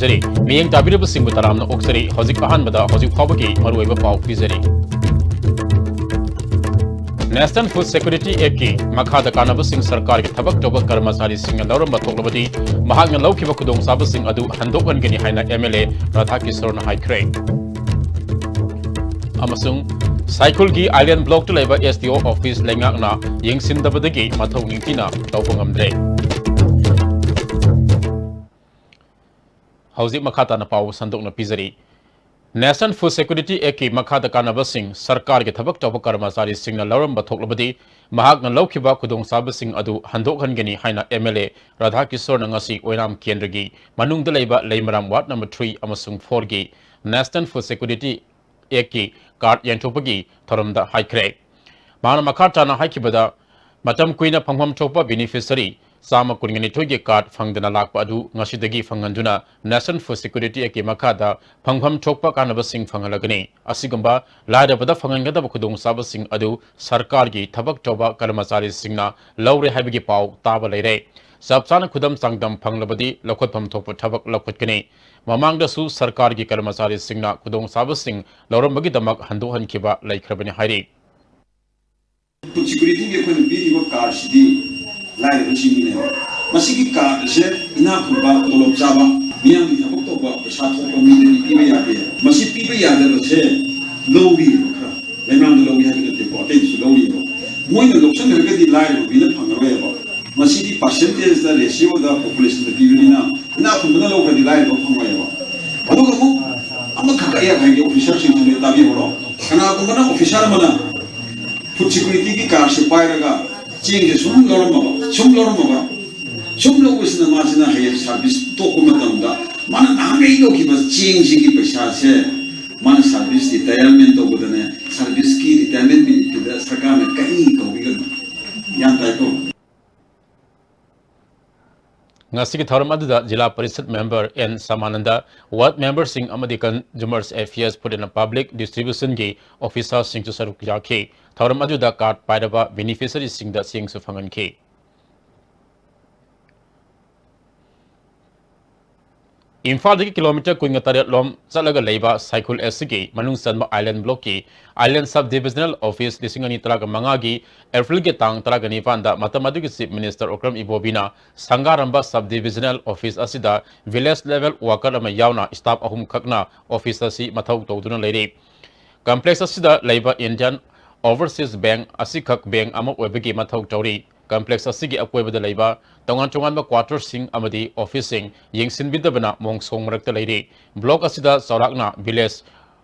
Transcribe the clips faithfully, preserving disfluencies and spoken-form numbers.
ꯖꯔꯤ꯫ ꯃꯤꯠꯌꯦꯡ ꯇꯥꯕꯤꯔꯤꯕꯁꯤꯡꯕꯨ ꯇꯔꯥꯝꯅ ꯑꯣꯛꯆꯔꯤ꯫ ꯍꯧꯖꯤꯛ ꯑꯍꯥꯟꯕꯗ ꯍꯧꯖꯤꯛ ꯐꯥꯎꯕꯒꯤ ꯃꯔꯨꯑꯣꯏꯕ ꯄꯥꯎ ꯄꯤꯖꯔꯤ꯫ National Food Security Act ꯀꯤ ꯃꯈꯥꯗ ꯀꯥꯟꯅꯕꯁꯤꯡ ꯁꯔꯀꯥꯔꯒꯤ ꯊꯕꯛ ꯇꯧꯕ ꯀꯔꯃꯆꯥꯔꯤꯁꯤꯡꯅ ꯂꯧꯔꯝꯕ ꯊꯣꯛꯂꯕꯗꯤ ꯃꯍꯥꯛꯅ ꯂꯧꯈꯤꯕ ꯈꯨꯗꯣꯡꯆꯥꯕꯁꯤꯡ ꯑꯗꯨ ꯍꯟꯗꯣꯛꯍꯟꯒꯅꯤ ꯍꯥꯏꯅ M L A ꯔꯥꯙꯥꯀꯤꯁꯣꯔꯅ ꯍꯥꯏꯈ꯭ꯔꯦ꯫ ꯑꯃꯁꯨꯡ ꯁꯥꯏꯈꯨꯜꯒꯤ Island Block ꯇ ꯂꯩꯕ S D O office ꯂꯩꯉꯥꯛꯅ ꯌꯦꯡꯁꯤꯟꯗꯕꯗꯒꯤ ꯃꯊꯧ ꯅꯤꯡꯊꯤꯅ ꯇꯧꯕ ꯉꯝꯗ꯭ꯔꯦ꯫ ꯍꯧꯖꯤꯛ ꯃꯈꯥ ꯇꯥꯅ ꯄꯥꯎ ꯁꯟꯗꯣꯛꯅ ꯄꯤꯖꯔꯤ꯫ National Food Security Act ꯀꯤ ꯃꯈꯥꯗ ꯀꯥꯟꯅꯕꯁꯤꯡ ꯁꯔꯀꯥꯔꯒꯤ ꯊꯕꯛ ꯇꯧꯕ ꯀꯔꯃꯆꯥꯔꯤꯁꯤꯡꯅ ꯂꯧꯔꯝꯕ ꯊꯣꯛꯂꯕꯗꯤ ꯃꯍꯥꯛꯅ ꯂꯧꯈꯤꯕ ꯈꯨꯗꯣꯡꯆꯥꯕꯁꯤꯡ ꯑꯗꯨ ꯍꯟꯗꯣꯛꯍꯟꯒꯅꯤ ꯍꯥꯏꯅ M L A ꯔꯥꯙꯥꯀꯤꯁꯣꯔꯅ ꯉꯁꯤ ꯑꯣꯏꯅꯥꯝ ꯀꯦꯟꯗ꯭ꯔꯒꯤ ꯃꯅꯨꯡꯗ ꯂꯩꯕ ꯂꯩꯃꯔꯥꯝ ward number three ꯑꯃꯁꯨꯡ four ꯒꯤ National Food Security Act ꯀꯤ card ꯌꯦꯟꯊꯣꯛꯄꯒꯤ ꯊꯧꯔꯝꯗ ꯍꯥꯏꯈ꯭ꯔꯦ꯫ ꯃꯍꯥꯛꯅ ꯃꯈꯥ ꯇꯥꯅ ꯍꯥꯏꯈꯤꯕꯗ, ꯃꯇꯝ ꯀꯨꯏꯅ ꯐꯪꯐꯝ ꯊꯣꯛꯄ beneficiary ꯆꯥꯝꯃ ꯀꯨꯟꯒ ꯅꯤꯊꯣꯏꯒꯤ card ꯐꯪꯗꯅ ꯂꯥꯛꯄ ꯑꯗꯨ ꯉꯁꯤꯗꯒꯤ ꯐꯪꯍꯟꯗꯨꯅ National Food Security Act ꯀꯤ ꯃꯈꯥꯗ ꯐꯪꯐꯝ ꯊꯣꯛꯄ ꯀꯥꯟꯅꯕꯁꯤꯡ ꯐꯪꯍꯜꯂꯒꯅꯤ꯫ ꯑꯁꯤꯒꯨꯝꯕ ꯂꯥꯏꯔꯕꯗ ꯐꯪꯍꯟꯒꯗꯕ ꯈꯨꯗꯣꯡꯆꯥꯕꯁꯤꯡ ꯑꯗꯨ ꯁꯔꯀꯥꯔꯒꯤ ꯊꯕꯛ ꯇꯧꯕ ꯀꯔꯃꯆꯥꯔꯤꯁꯤꯡꯅ ꯂꯧꯔꯦ ꯍꯥꯏꯕꯒꯤ ꯄꯥꯎ ꯇꯥꯕ ꯂꯩꯔꯦ꯫ ꯆꯞ ꯆꯥꯅ ꯈꯨꯗꯝ ꯆꯥꯡꯗꯝ ꯐꯪꯂꯕꯗꯤ ꯂꯧꯈꯠꯐꯝ ꯊꯣꯛꯄ ꯊꯕꯛ ꯂꯧꯈꯠꯀꯅꯤ꯫ ꯃꯃꯥꯡꯗꯁꯨ ꯁꯔꯀꯥꯔꯒꯤ ꯀꯔꯃꯆꯥꯔꯤꯁꯤꯡꯅ ꯈꯨꯗꯣꯡꯆꯥꯕꯁꯤꯡ ꯂꯧꯔꯝꯕꯒꯤꯗꯃꯛ ꯍꯟꯗꯣꯛꯍꯟꯈꯤꯕ ꯂꯩꯈ꯭ꯔꯕꯅꯤ ꯍꯥꯏꯔꯤ꯫ Food security ꯒꯤ ꯑꯩꯈꯣꯏꯅ ꯄꯤꯔꯤꯕ card ꯁꯤꯗꯤ ꯂꯥꯏꯔꯕꯁꯤꯡꯒꯤꯅꯦꯕ꯫ ꯃꯁꯤꯒꯤ card ꯑꯁꯦ ꯏꯅꯥꯛ ꯈꯨꯟꯕ, ꯇꯣꯂꯣꯞ ꯆꯥꯕ, ꯃꯤꯌꯥꯝꯒꯤ ꯊꯕꯛ ꯇꯧꯕ, ꯄꯩꯁꯥ ꯊꯣꯛꯄ ꯃꯤꯗꯗꯤ ꯄꯤꯕ ꯌꯥꯗꯦ꯫ ꯃꯁꯤ ꯄꯤꯕ ꯌꯥꯗꯕꯁꯦ ꯂꯧꯔꯤꯕ ꯈꯔ, ꯂꯩꯃꯔꯥꯝꯗ ꯂꯧꯏ ꯍꯥꯏꯕ ꯅꯠꯇꯦꯀꯣ, ꯑꯇꯩꯗꯁꯨ ꯂꯧꯔꯤꯕ꯫ ꯃꯣꯏꯅ ꯂꯧꯁꯟꯈ꯭ꯔꯒꯗꯤ ꯂꯥꯏꯔꯕ ꯃꯤꯅ ꯐꯪꯉꯔꯣꯏꯕ꯫ ꯃꯁꯤꯗꯤ percentage ꯗ, ratio ꯗ population ꯗ ꯄꯤꯕꯅꯤꯅ ꯏꯅꯥꯛ ꯈꯨꯟꯕꯅ ꯂꯧꯈ꯭ꯔꯗꯤ ꯂꯥꯏꯔꯕ ꯐꯪꯉꯣꯏꯕ꯫ ꯑꯗꯨꯒ ꯑꯃꯨꯛ ꯑꯃꯈꯛ ꯑꯩ ꯍꯥꯏꯒꯦ, officer ꯁꯤꯡꯁꯨ ꯂꯣꯏ ꯇꯥꯕꯤꯍꯧꯔꯣ꯫ ꯀꯅꯥꯒꯨꯝꯕꯅ officer ꯑꯃꯅ food security ꯒꯤ card ꯁꯦ ꯄꯥꯏꯔꯒ ꯆꯦꯡꯁꯦ ꯁꯨꯝ ꯂꯧꯔꯝꯃꯕ, ꯁꯨꯝ ꯂꯧꯔꯝꯃꯕ, ꯁꯨꯝ ꯂꯧꯕꯁꯤꯅ ꯃꯥꯁꯤꯅ ꯍꯌꯦꯡ service ꯇꯣꯛꯄ ꯃꯇꯝꯗ ꯃꯥꯅ ꯅꯍꯥꯟꯈꯩ ꯂꯧꯈꯤꯕ ꯆꯦꯡꯁꯤꯒꯤ ꯄꯩꯁꯥꯁꯦ ꯃꯥꯅ service retirement ꯇꯧꯕꯗꯅꯦ, service ꯀꯤ retirement benefit ꯗ ꯁꯔꯀꯥꯔꯅ ꯀꯔꯤ ꯀꯧꯕꯤꯒꯅꯣ? ꯒ꯭ꯌꯥꯟ ꯇꯥꯏꯀꯣ? ꯉꯁꯤꯒꯤ ꯊꯧꯔꯝ ꯑꯗꯨꯗ ꯖꯤꯂꯥ parishad member N ꯁꯃꯥꯅꯟꯗ, ward member ꯁꯤꯡ ꯑꯃꯗꯤ Consumers Affairs, Food and Public Distribution ꯒꯤ officer ꯁꯤꯡꯁꯨ ꯁꯔꯨꯛ ꯌꯥꯈꯤ꯫ ꯊꯧꯔꯝ ꯑꯗꯨꯗ card ꯄꯥꯏꯔꯕ beneficiary ꯁꯤꯡꯗ ꯆꯦꯡꯁꯨ ꯐꯪꯍꯟꯈꯤ꯫ ꯏꯝꯐꯥꯜꯗꯒꯤ ꯀꯤꯂꯣꯃꯤꯇꯔ ꯀꯨꯟꯒ ꯇꯔꯦꯠ ꯂꯣꯝ ꯆꯠꯂꯒ ꯂꯩꯕ ꯁꯥꯏꯈꯨꯜ ꯑꯦꯁ ꯁꯤꯒꯤ ꯃꯅꯨꯡ ꯆꯟꯕ ꯑꯥꯏꯂꯦꯟ ꯕ꯭ꯂꯣꯛꯀꯤ ꯑꯥꯏꯂꯦꯟ ꯁꯕ ꯗꯤꯕꯤꯖꯅꯦꯜ ꯑꯣꯐꯤꯁ ꯂꯤꯁꯤꯡ ꯑꯅꯤ ꯇꯔꯥꯃꯉꯥꯒꯤ ꯑꯦꯄ꯭ꯔꯤꯜꯒꯤ ꯇꯥꯡ ꯇꯔꯥꯅꯤꯄꯥꯟꯗ ꯃꯇꯝ ꯑꯗꯨꯒꯤ ꯆꯤꯐ ꯃꯤꯅꯤꯁꯇꯔ ꯑꯣꯀ꯭ꯔꯝ ꯏꯕꯣꯕꯤꯅ ꯁꯪꯒꯥꯔꯝꯕ ꯁꯕ ꯗꯤꯕꯤꯖꯅꯦꯜ ꯑꯣꯐꯤꯁ ꯑꯁꯤꯗ ꯚꯤꯂꯦꯖ ꯂꯦꯚꯦꯜ ꯋꯥꯀꯔ ꯑꯃ ꯌꯥꯎꯅ ꯁ꯭ꯇꯥꯐ ꯑꯍꯨꯝ ꯈꯛꯅ ꯑꯣꯐꯤꯁ ꯑꯁꯤ ꯃꯊꯧ ꯇꯧꯗꯨꯅ ꯂꯩꯔꯤ꯫ ꯀꯝꯄ꯭ꯂꯦꯛꯁ ꯑꯁꯤꯗ ꯂꯩꯕ ꯏꯟꯗꯤꯌꯟ ꯑꯣꯚꯔꯁꯤꯁ ꯕꯦꯡꯛ ꯑꯁꯤꯈꯛ ꯕꯦꯡꯛ ꯑꯃ ꯑꯣꯏꯕꯒꯤ ꯃꯊꯧ ꯇꯧꯔꯤ꯫ ꯀꯝꯄ꯭ꯂꯦꯛꯁ ꯑꯁꯤꯒꯤ ꯑꯀꯣꯏꯕꯗ ꯂꯩꯕ ꯇꯣꯉꯥꯟ ꯇꯣꯉꯥꯟꯕ ꯀ꯭ꯋꯥꯇꯔꯁꯤꯡ ꯑꯃꯗꯤ ꯑꯣꯐꯤꯁꯁꯤꯡ ꯌꯦꯡꯁꯤꯟꯕꯤꯗꯕꯅ ꯃꯣꯡꯁꯣꯡ ꯃꯔꯛꯇ ꯂꯩꯔꯤ꯫ ꯕ꯭ꯂꯣꯛ ꯑꯁꯤꯗ ꯆꯥꯎꯔꯥꯛꯅ ꯚꯤꯂꯦꯖ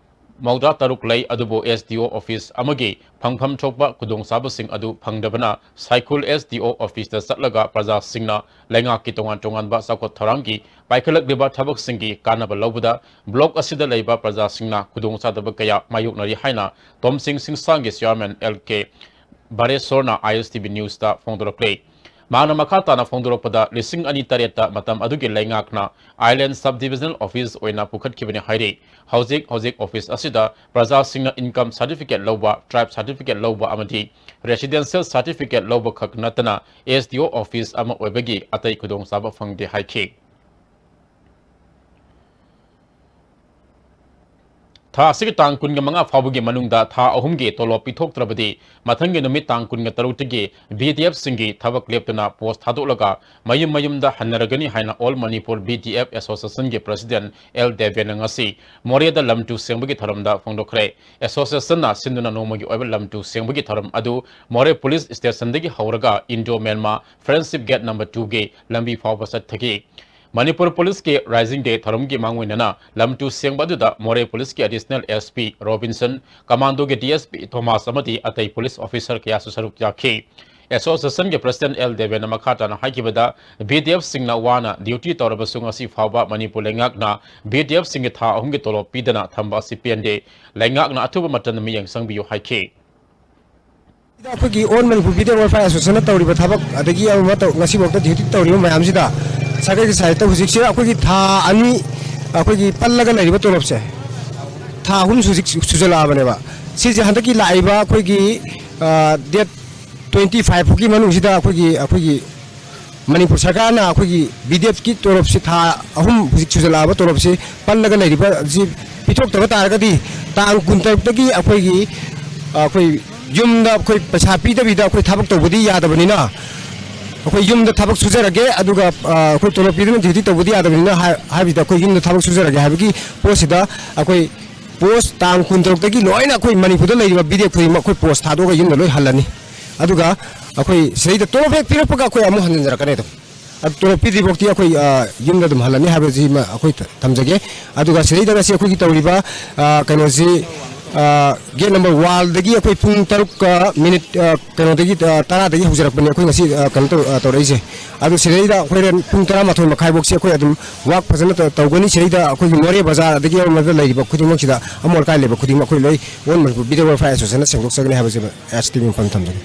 ꯃꯧꯗ꯭ꯔꯥ ꯇꯔꯨꯛ ꯂꯩ, ꯑꯗꯨꯕꯨ ꯑꯦꯁ ꯗꯤ ꯑꯣ ꯑꯣꯐꯤꯁ ꯑꯃꯒꯤ ꯐꯪꯐꯝ ꯊꯣꯛꯄ ꯈꯨꯗꯣꯡꯆꯥꯕꯁꯤꯡ ꯑꯗꯨ ꯐꯪꯗꯕꯅ ꯁꯥꯏꯈꯨꯜ ꯑꯦꯁ ꯗꯤ ꯑꯣ ꯑꯣꯐꯤꯁꯇ ꯆꯠꯂꯒ ꯄ꯭ꯔꯖꯥꯁꯤꯡꯅ ꯂꯩꯉꯥꯛꯀꯤ ꯇꯣꯉꯥꯟ ꯇꯣꯉꯥꯟꯕ ꯆꯥꯎꯈꯠ ꯊꯧꯔꯥꯡꯒꯤ ꯄꯥꯏꯈꯠꯂꯛꯂꯤꯕ ꯊꯕꯛꯁꯤꯡꯒꯤ ꯀꯥꯟꯅꯕ ꯂꯧꯕꯗ ꯕ꯭ꯂꯣꯛ ꯑꯁꯤꯗ ꯂꯩꯕ ꯄ꯭ꯔꯖꯥꯁꯤꯡꯅ ꯈꯨꯗꯣꯡꯆꯥꯗꯕ ꯀꯌꯥ ꯃꯥꯌꯣꯛꯅꯔꯤ ꯍꯥꯏꯅ ꯇꯣꯝꯆꯤꯡ ꯁꯤꯡꯁꯥꯡꯒꯤ ꯆꯤꯌꯥꯔꯃꯦꯟ ꯑꯦꯜ ꯀꯦ ꯕꯥꯔꯦꯁꯣꯔꯅ ꯑꯥꯏ ꯑꯦꯁ ꯇꯤ ꯚꯤ ꯅ꯭ꯌꯨꯁꯇ ꯐꯣꯡꯗꯣꯔꯛꯂꯤ꯫ ꯃꯍꯥꯛꯅ ꯃꯈꯥ ꯇꯥꯅ ꯐꯣꯡꯗꯣꯔꯛꯄꯗ, ꯂꯤꯁꯤꯡ ꯑꯅꯤ ꯇꯔꯦꯠꯇ ꯃꯇꯝ ꯑꯗꯨꯒꯤ ꯂꯩꯉꯥꯛꯅ ꯑꯥꯏꯂꯦꯟ ꯁꯕ ꯗꯤꯕꯤꯖꯅꯦꯜ ꯑꯣꯐꯤꯁ ꯑꯣꯏꯅ ꯄꯨꯈꯠꯈꯤꯕꯅꯤ ꯍꯥꯏꯔꯤ꯫ ꯍꯧꯖꯤꯛ ꯍꯧꯖꯤꯛ ꯑꯣꯐꯤꯁ ꯑꯁꯤꯗ ꯄ꯭ꯔꯖꯥꯁꯤꯡꯅ ꯏꯟꯀꯝ ꯁꯥꯔꯇꯤꯐꯤꯀꯦꯠ ꯂꯧꯕ, ꯇ꯭ꯔꯥꯏꯕ ꯁꯥꯔꯇꯤꯐꯤꯀꯦꯠ ꯂꯧꯕ ꯑꯃꯗꯤ ꯔꯦꯁꯤꯗꯦꯟꯁꯤꯌꯦꯜ ꯁꯥꯔꯇꯤꯐꯤꯀꯦꯠ ꯂꯧꯕ ꯈꯛ ꯅꯠꯇꯅ ꯑꯦꯁ ꯗꯤ ꯑꯣ ꯑꯣꯐꯤꯁ ꯑꯃ ꯑꯣꯏꯕꯒꯤ ꯑꯇꯩ ꯈꯨꯗꯣꯡꯆꯥꯕ ꯐꯪꯗꯦ ꯍꯥꯏꯈꯤ꯫ ꯊꯥ ꯑꯁꯤꯒꯤ ꯇꯥꯡ ꯀꯨꯟꯒ ꯃꯉꯥ ꯐꯥꯎꯕꯒꯤ ꯃꯅꯨꯡꯗ ꯊꯥ ꯑꯍꯨꯝꯒꯤ ꯇꯣꯂꯣꯞ ꯄꯤꯊꯣꯛꯇ꯭ꯔꯕꯗꯤ ꯃꯊꯪꯒꯤ ꯅꯨꯃꯤꯠ ꯇꯥꯡ ꯀꯨꯟꯒ ꯇꯔꯨꯛꯇꯒꯤ ꯚꯤ ꯗꯤ ꯑꯦꯐꯁꯤꯡꯒꯤ ꯊꯕꯛ ꯂꯦꯞꯇꯨꯅ ꯄꯣꯁ ꯊꯥꯗꯣꯛꯂꯒ ꯃꯌꯨꯝ ꯃꯌꯨꯝꯗ ꯍꯟꯅꯔꯒꯅꯤ ꯍꯥꯏꯅ all Manipur V D F ꯑꯦꯁꯣꯁꯤꯌꯦꯁꯟꯒꯤ ꯄ꯭ꯔꯁꯤꯗꯦꯟ ꯑꯦꯜ ꯗꯦꯕꯦꯟꯅ ꯉꯁꯤ ꯃꯣꯔꯦꯗ ꯂꯝ ꯇꯨ ꯁꯦꯡꯕꯒꯤ ꯊꯧꯔꯝꯗ ꯐꯣꯡꯗꯣꯛꯈ꯭ꯔꯦ꯫ ꯑꯦꯁꯣꯁꯤꯌꯦꯁꯟꯅ ꯁꯤꯟꯗꯨꯅ ꯅꯣꯡꯃꯒꯤ ꯑꯣꯏꯕ ꯂꯝ ꯇꯨ ꯁꯦꯡꯕꯒꯤ ꯊꯧꯔꯝ ꯑꯗꯨ ꯃꯣꯔꯦ ꯄꯨꯂꯤꯁ ꯁ꯭ꯇꯦꯁꯟꯗꯒꯤ ꯍꯧꯔꯒ ꯏꯟꯗꯣ ꯃ꯭ꯌꯥꯟꯃꯥꯔ ꯐ꯭ꯔꯦꯟꯗꯁꯤꯞ ꯒꯦꯠ ꯅꯝꯕꯔ ꯇꯨꯒꯤ ꯂꯝꯕꯤ ꯐꯥꯎꯕ ꯆꯠꯊꯈꯤ꯫ ꯃꯅꯤꯄꯨꯔ ꯄꯨꯂꯤꯁꯀꯤ ꯔꯥꯏꯖꯤꯡ ꯗꯦ ꯊꯧꯔꯝꯒꯤ ꯃꯥꯡꯑꯣꯏꯅꯅ ꯂꯝ ꯇꯨ ꯁꯦꯡꯕ ꯑꯗꯨꯗ ꯃꯣꯔꯦ ꯄꯨꯂꯤꯁꯀꯤ ꯑꯦꯗꯤꯁꯅꯦꯜ ꯑꯦꯁ ꯄꯤ ꯔꯣꯕꯤꯟꯁꯟ, ꯀꯃꯥꯟꯗꯣꯒꯤ ꯗꯤ ꯑꯦꯁ ꯄꯤ ꯊꯣꯃꯥꯁ ꯑꯃꯗꯤ ꯑꯇꯩ ꯄꯨꯂꯤꯁ ꯑꯣꯐꯤꯁꯔ ꯀꯌꯥꯁꯨ ꯁꯔꯨꯛ ꯌꯥꯈꯤ꯫ ꯑꯦꯁꯣꯁꯤꯌꯦꯁꯟꯒꯤ ꯄ꯭ꯔꯁꯤꯗꯦꯟ ꯑꯦꯜ ꯗꯦꯕꯦꯟꯅ ꯃꯈꯥ ꯇꯥꯅ ꯍꯥꯏꯈꯤꯕꯗ, ꯚꯤ ꯗꯤ ꯑꯦꯐꯁꯤꯡꯅ ꯋꯥꯅ ꯗ꯭ꯌꯨꯇꯤ ꯇꯧꯔꯕꯁꯨ ꯉꯁꯤ ꯐꯥꯎꯕ ꯃꯅꯤꯄꯨꯔ ꯂꯩꯉꯥꯛꯅ ꯚꯤ ꯗꯤ ꯑꯦꯐꯁꯤꯡꯒꯤ ꯊꯥ ꯑꯍꯨꯝꯒꯤ ꯇꯣꯂꯣꯞ ꯄꯤꯗꯅ ꯊꯝꯕ ꯑꯁꯤ ꯄꯦꯟꯗꯦ꯫ ꯂꯩꯉꯥꯛꯅ ꯑꯊꯨꯕ ꯃꯇꯝꯗ ꯃꯤꯠꯌꯦꯡ ꯆꯪꯕꯤꯌꯨ ꯍꯥꯏꯈꯤ꯫ ꯁꯤꯗ ꯑꯩꯈꯣꯏꯒꯤ all Manipur V D F welfare ꯑꯦꯁꯣꯁꯤꯌꯦꯁꯟꯅ ꯇꯧꯔꯤꯕ ꯊꯕꯛ, ꯑꯗꯒꯤ ꯑꯃ ꯑꯃ ꯇꯧ-, ꯉꯁꯤꯐꯥꯎꯗ ꯗ꯭ꯌꯨꯇꯤ ꯇꯧꯔꯤꯕ ꯃꯌꯥꯝꯁꯤꯗ ꯁꯔꯀꯥꯔꯒꯤ ꯁꯥꯏꯠꯇ ꯍꯧꯖꯤꯛꯁꯦ ꯑꯩꯈꯣꯏꯒꯤ ꯊꯥ ꯑꯅꯤ ꯑꯩꯈꯣꯏꯒꯤ ꯄꯜꯂꯒ ꯂꯩꯔꯤꯕ ꯇꯣꯂꯣꯞꯁꯦ ꯊꯥ ꯑꯍꯨꯝ ꯍꯧꯖꯤꯛ ꯁꯨꯖꯜꯂꯛꯑꯕꯅꯦꯕ꯫ ꯁꯤꯁꯦ ꯍꯟꯗꯛꯀꯤ ꯂꯥꯛꯏꯕ ꯑꯩꯈꯣꯏꯒꯤ, ꯑ, ꯗꯦꯠ ꯇ꯭ꯋꯦꯟꯇꯤ ꯐꯥꯏꯚ ꯐꯥꯎꯒꯤ ꯃꯅꯨꯡꯁꯤꯗ ꯑꯩꯈꯣꯏꯒꯤ, ꯑꯩꯈꯣꯏꯒꯤ ꯃꯅꯤꯄꯨꯔ ꯁꯔꯀꯥꯔꯅ ꯑꯩꯈꯣꯏꯒꯤ ꯕꯤ ꯗꯤ ꯑꯦꯐꯀꯤ ꯇꯣꯂꯣꯞꯁꯤ ꯊꯥ ꯑꯍꯨꯝ ꯍꯧꯖꯤꯛ ꯁꯨꯖꯜꯂꯛꯑꯕ ꯇꯣꯂꯣꯞꯁꯤ ꯄꯜꯂꯒ ꯂꯩꯔꯤꯕꯁꯤ ꯄꯤꯊꯣꯛꯇꯕ ꯇꯥꯔꯒꯗꯤ, ꯇꯥꯡ ꯀꯨꯟꯇꯔꯨꯛꯇꯒꯤ ꯑꯩꯈꯣꯏꯒꯤ, ꯑ, ꯑꯩꯈꯣꯏ ꯌꯨꯝꯗ ꯑꯩꯈꯣꯏ ꯄꯩꯁꯥ ꯄꯤꯗꯕꯤꯗ ꯑꯩꯈꯣꯏ ꯊꯕꯛ ꯇꯧꯕꯗꯤ ꯌꯥꯗꯕꯅꯤꯅ, ꯑꯩꯈꯣꯏ ꯌꯨꯝꯗ ꯊꯕꯛ ꯁꯨꯖꯔꯒꯦ, ꯑꯗꯨꯒ, ꯑ, ꯑꯩꯈꯣꯏ ꯇꯣꯂꯣꯞ ꯄꯤꯗꯅ ꯗ꯭ꯌꯨꯇꯤ ꯇꯧꯕꯗꯤ ꯌꯥꯗꯕꯅꯤꯅ ꯍꯥꯏ-, ꯍꯥꯏꯕꯁꯤꯗ ꯑꯩꯈꯣꯏ ꯌꯨꯝꯗ ꯊꯕꯛ ꯁꯨꯖꯔꯒꯦ ꯍꯥꯏꯕꯒꯤ ꯄꯣꯠꯁꯤꯗ ꯑꯩꯈꯣꯏ ꯄꯣꯁ ꯇꯥꯡ ꯀꯨꯟꯇꯔꯨꯛꯇꯒꯤ ꯂꯣꯏꯅ ꯑꯩꯈꯣꯏ ꯃꯅꯤꯄꯨꯔꯗ ꯂꯩꯔꯤꯕ ꯕꯤ ꯗꯤ ꯑꯦꯐ ꯈꯨꯗꯤꯡꯃꯛ ꯑꯩꯈꯣꯏ ꯄꯣꯁ ꯊꯥꯗꯣꯛꯑꯒ ꯌꯨꯝꯗ ꯂꯣꯏ ꯍꯜꯂꯅꯤ꯫ ꯑꯗꯨꯒ ꯑꯩꯈꯣꯏ ꯁꯤꯗꯩꯗ ꯇꯣꯂꯣꯞ ꯍꯦꯛ ꯄꯤꯔꯛꯄꯒ ꯑꯩꯈꯣꯏ ꯑꯃꯨꯛ ꯍꯟꯖꯤꯟꯖꯔꯛꯀꯅꯤ ꯑꯗꯨꯝ꯫ ꯑꯗꯨ ꯇꯣꯂꯣꯞ ꯄꯤꯗ꯭ꯔꯤꯐꯥꯎꯗꯤ ꯑꯩꯈꯣꯏ, ꯑ, ꯌꯨꯝꯗ ꯑꯗꯨꯝ ꯍꯜꯂꯅꯤ ꯍꯥꯏꯕꯁꯤꯃ ꯑꯩꯈꯣꯏ ꯊ-, ꯊꯝꯖꯒꯦ꯫ ꯑꯗꯨꯒ ꯁꯤꯗꯩꯗ ꯉꯁꯤ ꯑꯩꯈꯣꯏꯒꯤ ꯇꯧꯔꯤꯕ, ꯑ, ꯀꯩꯅꯣꯁꯤ, ꯑ, ꯒꯦꯠ ꯅꯝꯕꯔ ꯋꯥꯟꯗꯒꯤ ꯑꯩꯈꯣꯏ ꯄꯨꯡ ꯇꯔꯨꯛꯀ ꯃꯤꯅꯤꯠ, ꯑ, ꯀꯩꯅꯣꯗꯒꯤ, ꯑ, ꯇꯔꯥꯗꯒꯤ ꯍꯧꯖꯔꯛꯄꯅꯦ ꯑꯩꯈꯣꯏ ꯉꯁꯤ, ꯑ, ꯀꯩꯅꯣ ꯇꯧ-, ꯑ, ꯇꯧꯔꯛꯏꯁꯦ꯫ ꯑꯗꯨ ꯁꯤꯗꯩꯗ ꯑꯩꯈꯣꯏ ꯍꯣꯔꯦꯟ ꯄꯨꯡ ꯇꯔꯥꯃꯥꯊꯣꯏ ꯃꯈꯥꯏꯐꯥꯎꯁꯦ ꯑꯩꯈꯣꯏ ꯑꯗꯨꯝ ꯋꯥꯛ ꯐꯖꯅ ꯇ-, ꯇꯧꯒꯅꯤ꯫ ꯁꯤꯗꯩꯗ ꯑꯩꯈꯣꯏꯒꯤ ꯃꯣꯔꯦ ꯕꯖꯥꯔ ꯑꯗꯒꯤ ꯑꯃꯗ ꯂꯩꯔꯤꯕ ꯈꯨꯗꯤꯡꯃꯛꯁꯤꯗ ꯑꯃꯣꯠ ꯑꯀꯥꯏ ꯂꯩꯕ ꯈꯨꯗꯤꯡꯃꯛ ꯑꯩꯈꯣꯏ ꯂꯣꯏ All Manipur B D F Welfare Association ꯁꯦꯡꯗꯣꯛꯆꯒꯅꯤ ꯍꯥꯏꯕꯁꯤꯃ ꯑꯦꯁ ꯇꯤ ꯚꯤ ꯃꯐꯝ ꯊꯝꯖꯒꯦ꯫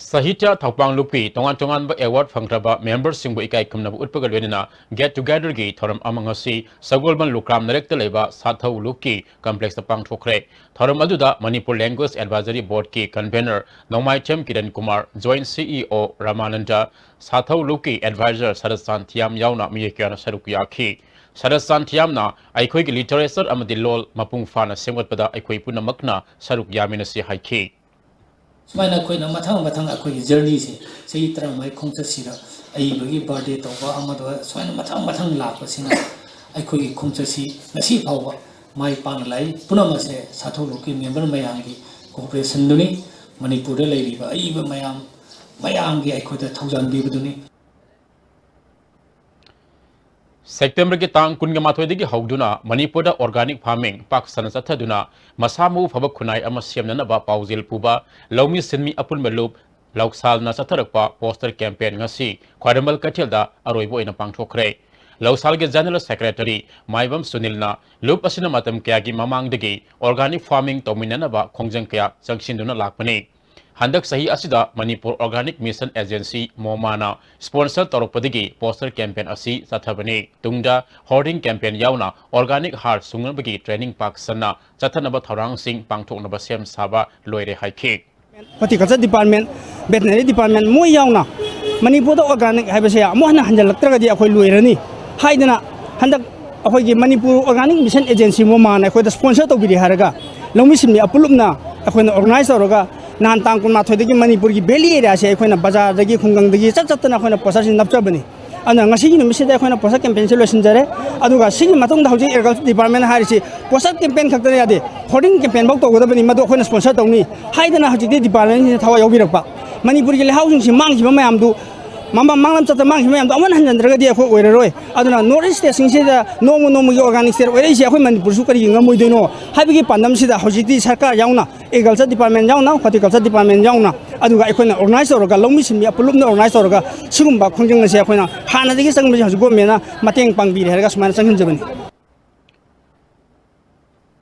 ꯁꯥꯍꯤꯇ꯭ꯌ ꯊꯧꯄꯥꯡ ꯂꯨꯞꯀꯤ ꯇꯣꯉꯥꯟ ꯇꯣꯉꯥꯟꯕ ꯑꯦꯋꯥꯔꯗ ꯐꯪꯈ꯭ꯔꯕ ꯃꯦꯝꯕꯔꯁꯤꯡꯕꯨ ꯏꯀꯥꯏ ꯈꯨꯝꯅꯕ ꯎꯠꯄꯒ ꯂꯣꯏꯅꯅ ꯒꯦꯠ ꯇꯨꯒꯦꯗꯔꯒꯤ ꯊꯧꯔꯝ ꯑꯃ ꯉꯁꯤ ꯁꯒꯣꯜꯕꯟ ꯂꯨꯀ꯭ꯔꯥꯝ ꯅꯔꯦꯛꯇ ꯂꯩꯕ ꯁꯥꯊꯧ ꯂꯨꯞꯀꯤ ꯀꯝꯄ꯭ꯂꯦꯛꯁꯇ ꯄꯥꯡꯊꯣꯛꯈ꯭ꯔꯦ꯫ ꯊꯧꯔꯝ ꯑꯗꯨꯗ ꯃꯅꯤꯄꯨꯔ ꯂꯦꯡꯒ꯭ꯋꯦꯖ ꯑꯦꯗꯚꯥꯏꯖꯔꯤ ꯕꯣꯔꯗꯀꯤ ꯀꯟꯚꯦꯅꯔ ꯅꯣꯡꯃꯥꯏꯊꯦꯝ ꯀꯤꯔꯟ ꯀꯨꯃꯥꯔ, ꯖꯣꯏꯟꯠ ꯁꯤ ꯏ ꯑꯣ ꯔꯥꯃꯥꯅꯟꯗ, ꯁꯥꯊꯧ ꯂꯨꯞꯀꯤ ꯑꯦꯗꯚꯥꯏꯖꯔ ꯁꯔꯠ ꯁꯥꯟꯊꯤꯌꯥꯝ ꯌꯥꯎꯅ ꯃꯤꯑꯣꯏ ꯀꯌꯥꯅ ꯁꯔꯨꯛ ꯌꯥꯈꯤ꯫ ꯁꯔꯠ ꯁꯥꯟꯊꯤꯌꯥꯝꯅ ꯑꯩꯈꯣꯏꯒꯤ ꯂꯤꯇꯔꯦꯆꯔ ꯑꯃꯗꯤ ꯂꯣꯜ ꯃꯄꯨꯡ ꯐꯥꯅ ꯁꯦꯝꯒꯠꯄꯗ ꯑꯩꯈꯣꯏ ꯄꯨꯝꯅꯃꯛꯅ ꯁꯔꯨꯛ ꯌꯥꯃꯤꯟꯅꯁꯤ ꯍꯥꯏꯈꯤ꯫ ꯁꯨꯃꯥꯏꯅ ꯑꯩꯈꯣꯏꯅ ꯃꯊꯪ ꯃꯊꯪ ꯑꯩꯈꯣꯏꯒꯤ ꯖꯔꯅꯤꯁꯦ ꯆꯍꯤ ꯇꯔꯥꯃꯉꯥꯒꯤ ꯈꯣꯡꯆꯠꯁꯤꯗ ꯑꯏꯕꯒꯤ ꯕꯥꯔꯗꯦ ꯇꯧꯕ ꯑꯃꯗ ꯁꯨꯃꯥꯏꯅ ꯃꯊꯪ ꯃꯊꯪ ꯂꯥꯛꯄꯁꯤꯅ ꯑꯩꯈꯣꯏꯒꯤ ꯈꯣꯡꯆꯠꯁꯤ ꯉꯁꯤ ꯐꯥꯎꯕ ꯃꯥꯏ ꯄꯥꯛꯅ ꯂꯥꯛꯏ꯫ ꯄꯨꯝꯅꯃꯛꯁꯦ ꯁꯥꯊꯧ ꯂꯨꯞꯀꯤ ꯃꯦꯝꯕꯔ ꯃꯌꯥꯝꯒꯤ ꯀꯣꯑꯣꯄꯔꯦꯁꯟꯗꯨꯅꯤ꯫ ꯃꯅꯤꯄꯨꯔꯗ ꯂꯩꯔꯤꯕ ꯑꯏꯕ ꯃꯌꯥꯝ, ꯃꯌꯥꯝꯒꯤ ꯑꯩꯈꯣꯏꯗ ꯊꯧꯖꯥꯟ ꯄꯤꯕꯗꯨꯅꯤ꯫ ꯁꯦꯞꯇꯦꯝꯕꯔꯒꯤ ꯇꯥꯡ ꯀꯨꯟꯒ ꯃꯥꯊꯣꯏꯗꯒꯤ ꯍꯧꯗꯨꯅ ꯃꯅꯤꯄꯨꯔꯗ organic farming ꯄꯥꯛ ꯁꯟꯅ ꯆꯠꯊꯗꯨꯅ ꯃꯁꯥ ꯃꯎ ꯐꯕ ꯈꯨꯟꯅꯥꯏ ꯑꯃ ꯁꯦꯝꯅꯅꯕ ꯄꯥꯎꯖꯦꯜ ꯄꯨꯕ ꯂꯧꯃꯤ ꯁꯤꯟꯃꯤ ꯑꯄꯨꯟꯕ ꯂꯨꯞ ꯂꯧꯁꯥꯜꯅ ꯆꯠꯊꯔꯛꯄ poster campaign ꯉꯁꯤ ꯈ꯭ꯋꯥꯏꯔꯝꯕꯟ ꯀꯩꯊꯦꯜꯗ ꯑꯔꯣꯏꯕ ꯑꯣꯏꯅ ꯄꯥꯡꯊꯣꯛꯈ꯭ꯔꯦ꯫ ꯂꯧꯁꯥꯜꯒꯤ General Secretary ꯃꯥꯏꯕꯝ ꯁꯨꯅꯤꯜꯅ ꯂꯨꯞ ꯑꯁꯤꯅ ꯃꯇꯝ ꯀꯌꯥꯒꯤ ꯃꯃꯥꯡꯗꯒꯤ organic farming ꯇꯧꯃꯤꯟꯅꯅꯕ ꯈꯣꯡꯖꯪ ꯀꯌꯥ ꯆꯪꯁꯤꯟꯗꯨꯅ ꯂꯥꯛꯄꯅꯤ꯫ ꯍꯟꯗꯛ ꯆꯍꯤ ꯑꯁꯤꯗ Manipur Organic Mission Agency, ꯃꯣꯃꯥꯅ sponsor ꯇꯧꯔꯛꯄꯗꯒꯤ poster campaign ꯑꯁꯤ ꯆꯠꯊꯕꯅꯤ꯫ ꯇꯨꯡꯗ hoarding campaign ꯌꯥꯎꯅ organic ꯍꯥꯔ ꯁꯨꯡꯅꯕꯒꯤ training ꯄꯥꯛ ꯁꯟꯅ ꯆꯠꯊꯅꯕ ꯊꯧꯔꯥꯡꯁꯤꯡ ꯄꯥꯡꯊꯣꯛꯅꯕ ꯁꯦꯝ ꯁꯥꯕ ꯂꯣꯏꯔꯦ ꯍꯥꯏꯈꯤ꯫ Horticulture Department, Veterinary Department ꯃꯣꯏ ꯌꯥꯎꯅ ꯃꯅꯤꯄꯨꯔꯗ ꯑꯣꯔꯒꯥꯅꯤꯛ ꯍꯥꯏꯕꯁꯦ ꯑꯃꯨꯛ ꯍꯟꯅ ꯍꯟꯖꯤꯜꯂꯛꯇ꯭ꯔꯒꯗꯤ ꯑꯩꯈꯣꯏ ꯂꯣꯏꯔꯅꯤ ꯍꯥꯏꯗꯅ, ꯍꯟꯗꯛ ꯑꯩꯈꯣꯏꯒꯤ ꯃꯅꯤꯄꯨꯔ ꯑꯣꯔꯒꯥꯅꯤꯛ ꯃꯤꯁꯟ ꯑꯦꯖꯦꯟꯁꯤ ꯃꯃꯥꯅ ꯑꯩꯈꯣꯏꯗ ꯁ꯭ꯄꯣꯟꯁꯔ ꯇꯧꯕꯤꯔꯦ ꯍꯥꯏꯔꯒ, ꯂꯧꯃꯤ ꯁꯤꯟꯃꯤ ꯑꯄꯨꯜꯂꯞꯅ ꯑꯩꯈꯣꯏꯅ ꯑꯣꯔꯒꯅꯥꯏꯖ ꯇꯧꯔꯒ, ꯅꯍꯥꯟ ꯇꯥꯡ ꯀꯨꯟꯃꯥꯊꯣꯏꯗꯒꯤ ꯃꯅꯤꯄꯨꯔꯒꯤ ꯚꯦꯂꯤ ꯑꯦꯔꯤꯌꯥꯁꯦ ꯑꯩꯈꯣꯏꯅ ꯕꯖꯥꯔꯗꯒꯤ, ꯈꯨꯡꯒꯪꯗꯒꯤ ꯆꯠ ꯆꯠꯇꯅ ꯑꯩꯈꯣꯏꯅ ꯄꯣꯁꯇꯔꯁꯤ ꯅꯞꯆꯕꯅꯤ꯫ ꯑꯗꯨꯅ ꯉꯁꯤꯒꯤ ꯅꯨꯃꯤꯠꯁꯤꯗ ꯑꯩꯈꯣꯏꯅ ꯄꯣꯁꯇꯔ ꯀꯦꯝꯄꯦꯟꯁꯤ ꯂꯣꯏꯁꯤꯟꯖꯔꯦ꯫ ꯑꯗꯨꯒ ꯁꯤꯒꯤ ꯃꯇꯨꯡꯗ ꯍꯧꯖꯤꯛ ꯑꯦꯒ꯭ꯔꯤꯀꯜꯆꯔ ꯗꯤꯄꯥꯔꯠꯃꯦꯟ ꯍꯥꯏꯔꯤꯁꯤ ꯄꯣꯁꯇꯔ ꯀꯦꯝꯄꯦꯟ ꯈꯛꯇꯅ ꯌꯥꯗꯦ, ꯍꯣꯔꯗꯤꯡ ꯀꯦꯝꯄꯦꯟ ꯐꯥꯎ ꯇꯧꯒꯗꯕꯅꯤ, ꯃꯗꯨ ꯑꯩꯈꯣꯏꯅ ꯁ꯭ꯄꯣꯟꯁꯔ ꯇꯧꯅꯤ ꯍꯥꯏꯗꯅ ꯍꯧꯖꯤꯛꯇꯤ ꯗꯤꯄꯥꯔꯠꯃꯦꯟꯁꯤꯅ ꯊꯋꯥꯏ ꯌꯥꯎꯕꯤꯔꯛꯄ꯫ ꯃꯅꯤꯄꯨꯔꯒꯤ ꯂꯩꯍꯥꯎꯁꯤꯡꯁꯤ ꯃꯥꯡꯈꯤꯕ ꯃꯌꯥꯝꯗꯨ, ꯃꯃꯥꯡ ꯃꯥꯡꯂꯝ ꯆꯠꯇ ꯃꯥꯡꯈꯤꯕ ꯃꯌꯥꯝꯗꯣ ꯑꯃꯨꯛ ꯍꯟꯖꯤꯟꯗ꯭ꯔꯒꯗꯤ ꯑꯩꯈꯣꯏ ꯑꯣꯏꯔꯔꯣꯏ꯫ ꯑꯗꯨꯅ ꯅꯣꯔꯠ ꯏꯁ ꯁ꯭ꯇꯦꯠꯁꯤꯡꯁꯤꯗ ꯅꯣꯡꯃ ꯅꯣꯡꯃꯒꯤ ꯑꯣꯔꯒꯥꯅꯤꯛ ꯁ꯭ꯇꯦꯠ ꯑꯣꯏꯔꯛꯏꯁꯦ ꯑꯩꯈꯣꯏ ꯃꯅꯤꯄꯨꯔꯁꯨ ꯀꯔꯤꯒꯤ ꯉꯝꯃꯣꯏꯗꯣꯏꯅꯣ ꯍꯥꯏꯕꯒꯤ ꯄꯥꯟꯗꯝꯁꯤꯗ ꯍꯧꯖꯤꯛꯇꯤ ꯁꯔꯀꯥꯔ ꯌꯥꯎꯅ, ꯑꯦꯒ꯭ꯔꯤꯀꯜꯆꯔ ꯗꯤꯄꯥꯔꯠꯃꯦꯟ ꯌꯥꯎꯅ, ꯍꯣꯔꯇꯤꯀꯜꯆꯔ ꯗꯤꯄꯥꯔꯠꯃꯦꯟ ꯌꯥꯎꯅ, ꯑꯗꯨꯒ ꯑꯩꯈꯣꯏꯅ ꯑꯣꯔꯒꯅꯥꯏꯖ ꯇꯧꯔꯒ, ꯂꯧꯃꯤ ꯁꯤꯟꯃꯤ ꯑꯄꯨꯜꯂꯞꯅ ꯑꯣꯔꯒꯅꯥꯏꯖ ꯇꯧꯔꯒ ꯁꯤꯒꯨꯝꯕ ꯈꯣꯡꯖꯪ ꯑꯁꯦ ꯑꯩꯈꯣꯏꯅ ꯍꯥꯟꯅꯗꯒꯤ ꯆꯪꯕꯁꯦ ꯍꯧꯖꯤꯛ ꯒꯣꯔꯃꯦꯟꯅ ꯃꯇꯦꯡ ꯄꯥꯡꯕꯤꯔꯦ ꯍꯥꯏꯔꯒ ꯁꯨꯃꯥꯏꯅ ꯆꯪꯍꯟꯖꯕꯅꯤ꯫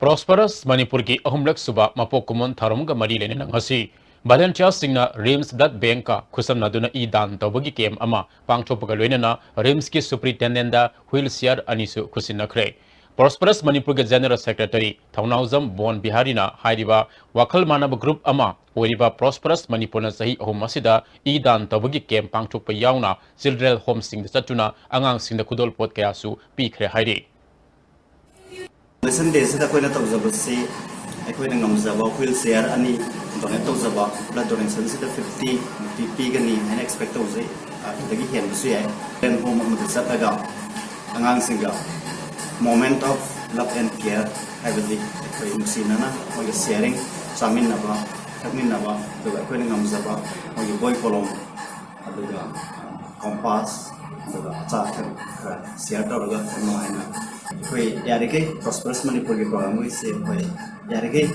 ꯄ꯭ꯔꯣꯁꯄꯔꯁ ꯃꯅꯤꯄꯨꯔꯒꯤ ꯑꯍꯨꯝꯂꯛ ꯁꯨꯕ ꯃꯄꯣꯛ ꯀꯨꯝꯑꯣꯟ ꯊꯧꯔꯝꯒ ꯃꯔꯤ ꯂꯩꯅꯅ ꯉꯁꯤ ꯚꯣꯂꯨꯟꯇꯤꯌꯔꯁꯤꯡꯅ ꯔꯤꯝꯁ ꯕ꯭ꯂꯗ ꯕꯦꯡꯀ ꯈꯨꯠꯁꯝꯅꯗꯨꯅ ꯏ ꯗꯥꯟ ꯇꯧꯕꯒꯤ ꯀꯦꯝ ꯑꯃ ꯄꯥꯡꯊꯣꯛꯄꯒ ꯂꯣꯏꯅꯅ ꯔꯤꯝꯁꯀꯤ ꯁꯨꯄ꯭ꯔꯤꯟꯇꯦꯟꯗꯦꯟꯗ ꯍ꯭ꯋꯤꯜ ꯆꯤꯌꯥꯔ ꯑꯅꯤꯁꯨ ꯈꯨꯠꯁꯤꯟꯅꯈ꯭ꯔꯦ꯫ ꯄ꯭ꯔꯣꯁꯄꯔꯁ ꯃꯅꯤꯄꯨꯔꯒꯤ ꯖꯦꯅꯔꯦꯜ ꯁꯦꯀ꯭ꯔꯦꯇꯔꯤ ꯊꯧꯅꯥꯎꯖꯝ ꯕꯣꯟ ꯕꯤꯍꯥꯔꯤꯅ ꯍꯥꯏꯔꯤꯕ ꯋꯥꯈꯜ ꯃꯥꯟꯅꯕ ꯒ꯭ꯔꯨꯞ ꯑꯃ ꯑꯣꯏꯔꯤꯕ ꯄ꯭ꯔꯣꯁꯄꯔꯁ ꯃꯅꯤꯄꯨꯔꯅ ꯆꯍꯤ ꯑꯍꯨꯝ ꯑꯁꯤꯗ ꯏ ꯗꯥꯟ ꯇꯧꯕꯒꯤ ꯀꯦꯝ ꯄꯥꯡꯊꯣꯛꯄ ꯌꯥꯎꯅ ꯆꯤꯜꯗ꯭ꯔꯦꯟ ꯍꯣꯝꯁꯤꯡꯗ ꯆꯠꯇꯨꯅ ꯑꯉꯥꯡꯁꯤꯡꯗ ꯈꯨꯗꯣꯜꯄꯣꯠ ꯀꯌꯥꯁꯨ ꯄꯤꯈ꯭ꯔꯦ ꯍꯥꯏꯔꯤ꯫ ꯗꯣꯅꯦꯁꯟ ꯗꯦꯁꯤꯗ ꯑꯩꯈꯣꯏꯅ ꯇꯧꯖꯕꯁꯤ, ꯑꯩꯈꯣꯏꯅ ꯉꯝꯖꯕ ꯍ꯭ꯋꯤꯜ ꯆꯤꯌꯥꯔ ꯑꯅꯤ ꯗꯣꯅꯦꯠ ꯇꯧꯖꯕ, ꯕ꯭ꯂꯗ ꯗꯣꯅꯦꯁꯟꯁꯤꯗ ꯐꯤꯐꯇꯤ ꯃꯨꯛꯇꯤ ꯄꯤꯒꯅꯤ ꯍꯥꯏꯅ ꯑꯦꯛꯁꯄꯦꯛ ꯇꯧꯖꯩ꯫ ꯑꯗꯨꯗꯒꯤ ꯍꯦꯟꯕꯁꯨ ꯌꯥꯏ꯫ ꯆꯤꯜꯗ꯭ꯔꯦꯟ ꯍꯣꯝ ꯑꯃꯗ ꯆꯠꯂꯒ ꯑꯉꯥꯡꯁꯤꯡꯒ moment of love and care, ꯍꯥꯏꯕꯗꯤ ꯑꯩꯈꯣꯏ ꯅꯨꯡꯁꯤꯅꯅ ꯃꯣꯏꯒ ꯁꯤꯌꯥꯔꯤꯡ, ꯆꯥꯃꯤꯟꯅꯕ, ꯊꯛꯃꯤꯟꯅꯕ, ꯑꯗꯨꯒ ꯑꯩꯈꯣꯏꯅ ꯉꯝꯖꯕ ꯃꯣꯏꯒꯤ ꯕꯣꯏ ꯀꯣꯂꯣꯝ, ꯑꯗꯨꯒ ꯀꯣꯝꯄꯥꯁ, ꯑꯗꯨꯒ ꯑꯆꯥ ꯑꯊꯛ ꯈꯔ ꯁꯤꯌꯥꯔ ꯇꯧꯔꯒ ꯅꯨꯡꯉꯥꯏꯅ ꯑꯩꯈꯣꯏ ꯌꯥꯔꯤꯈꯩ ꯄ꯭ꯔꯣꯁꯄꯔꯁ ꯃꯅꯤꯄꯨꯔꯒꯤ ꯄ꯭ꯔꯣꯒ꯭ꯔꯥꯝꯒꯤꯁꯦ ꯑꯩꯈꯣꯏ ꯌꯥꯔꯤꯈꯩ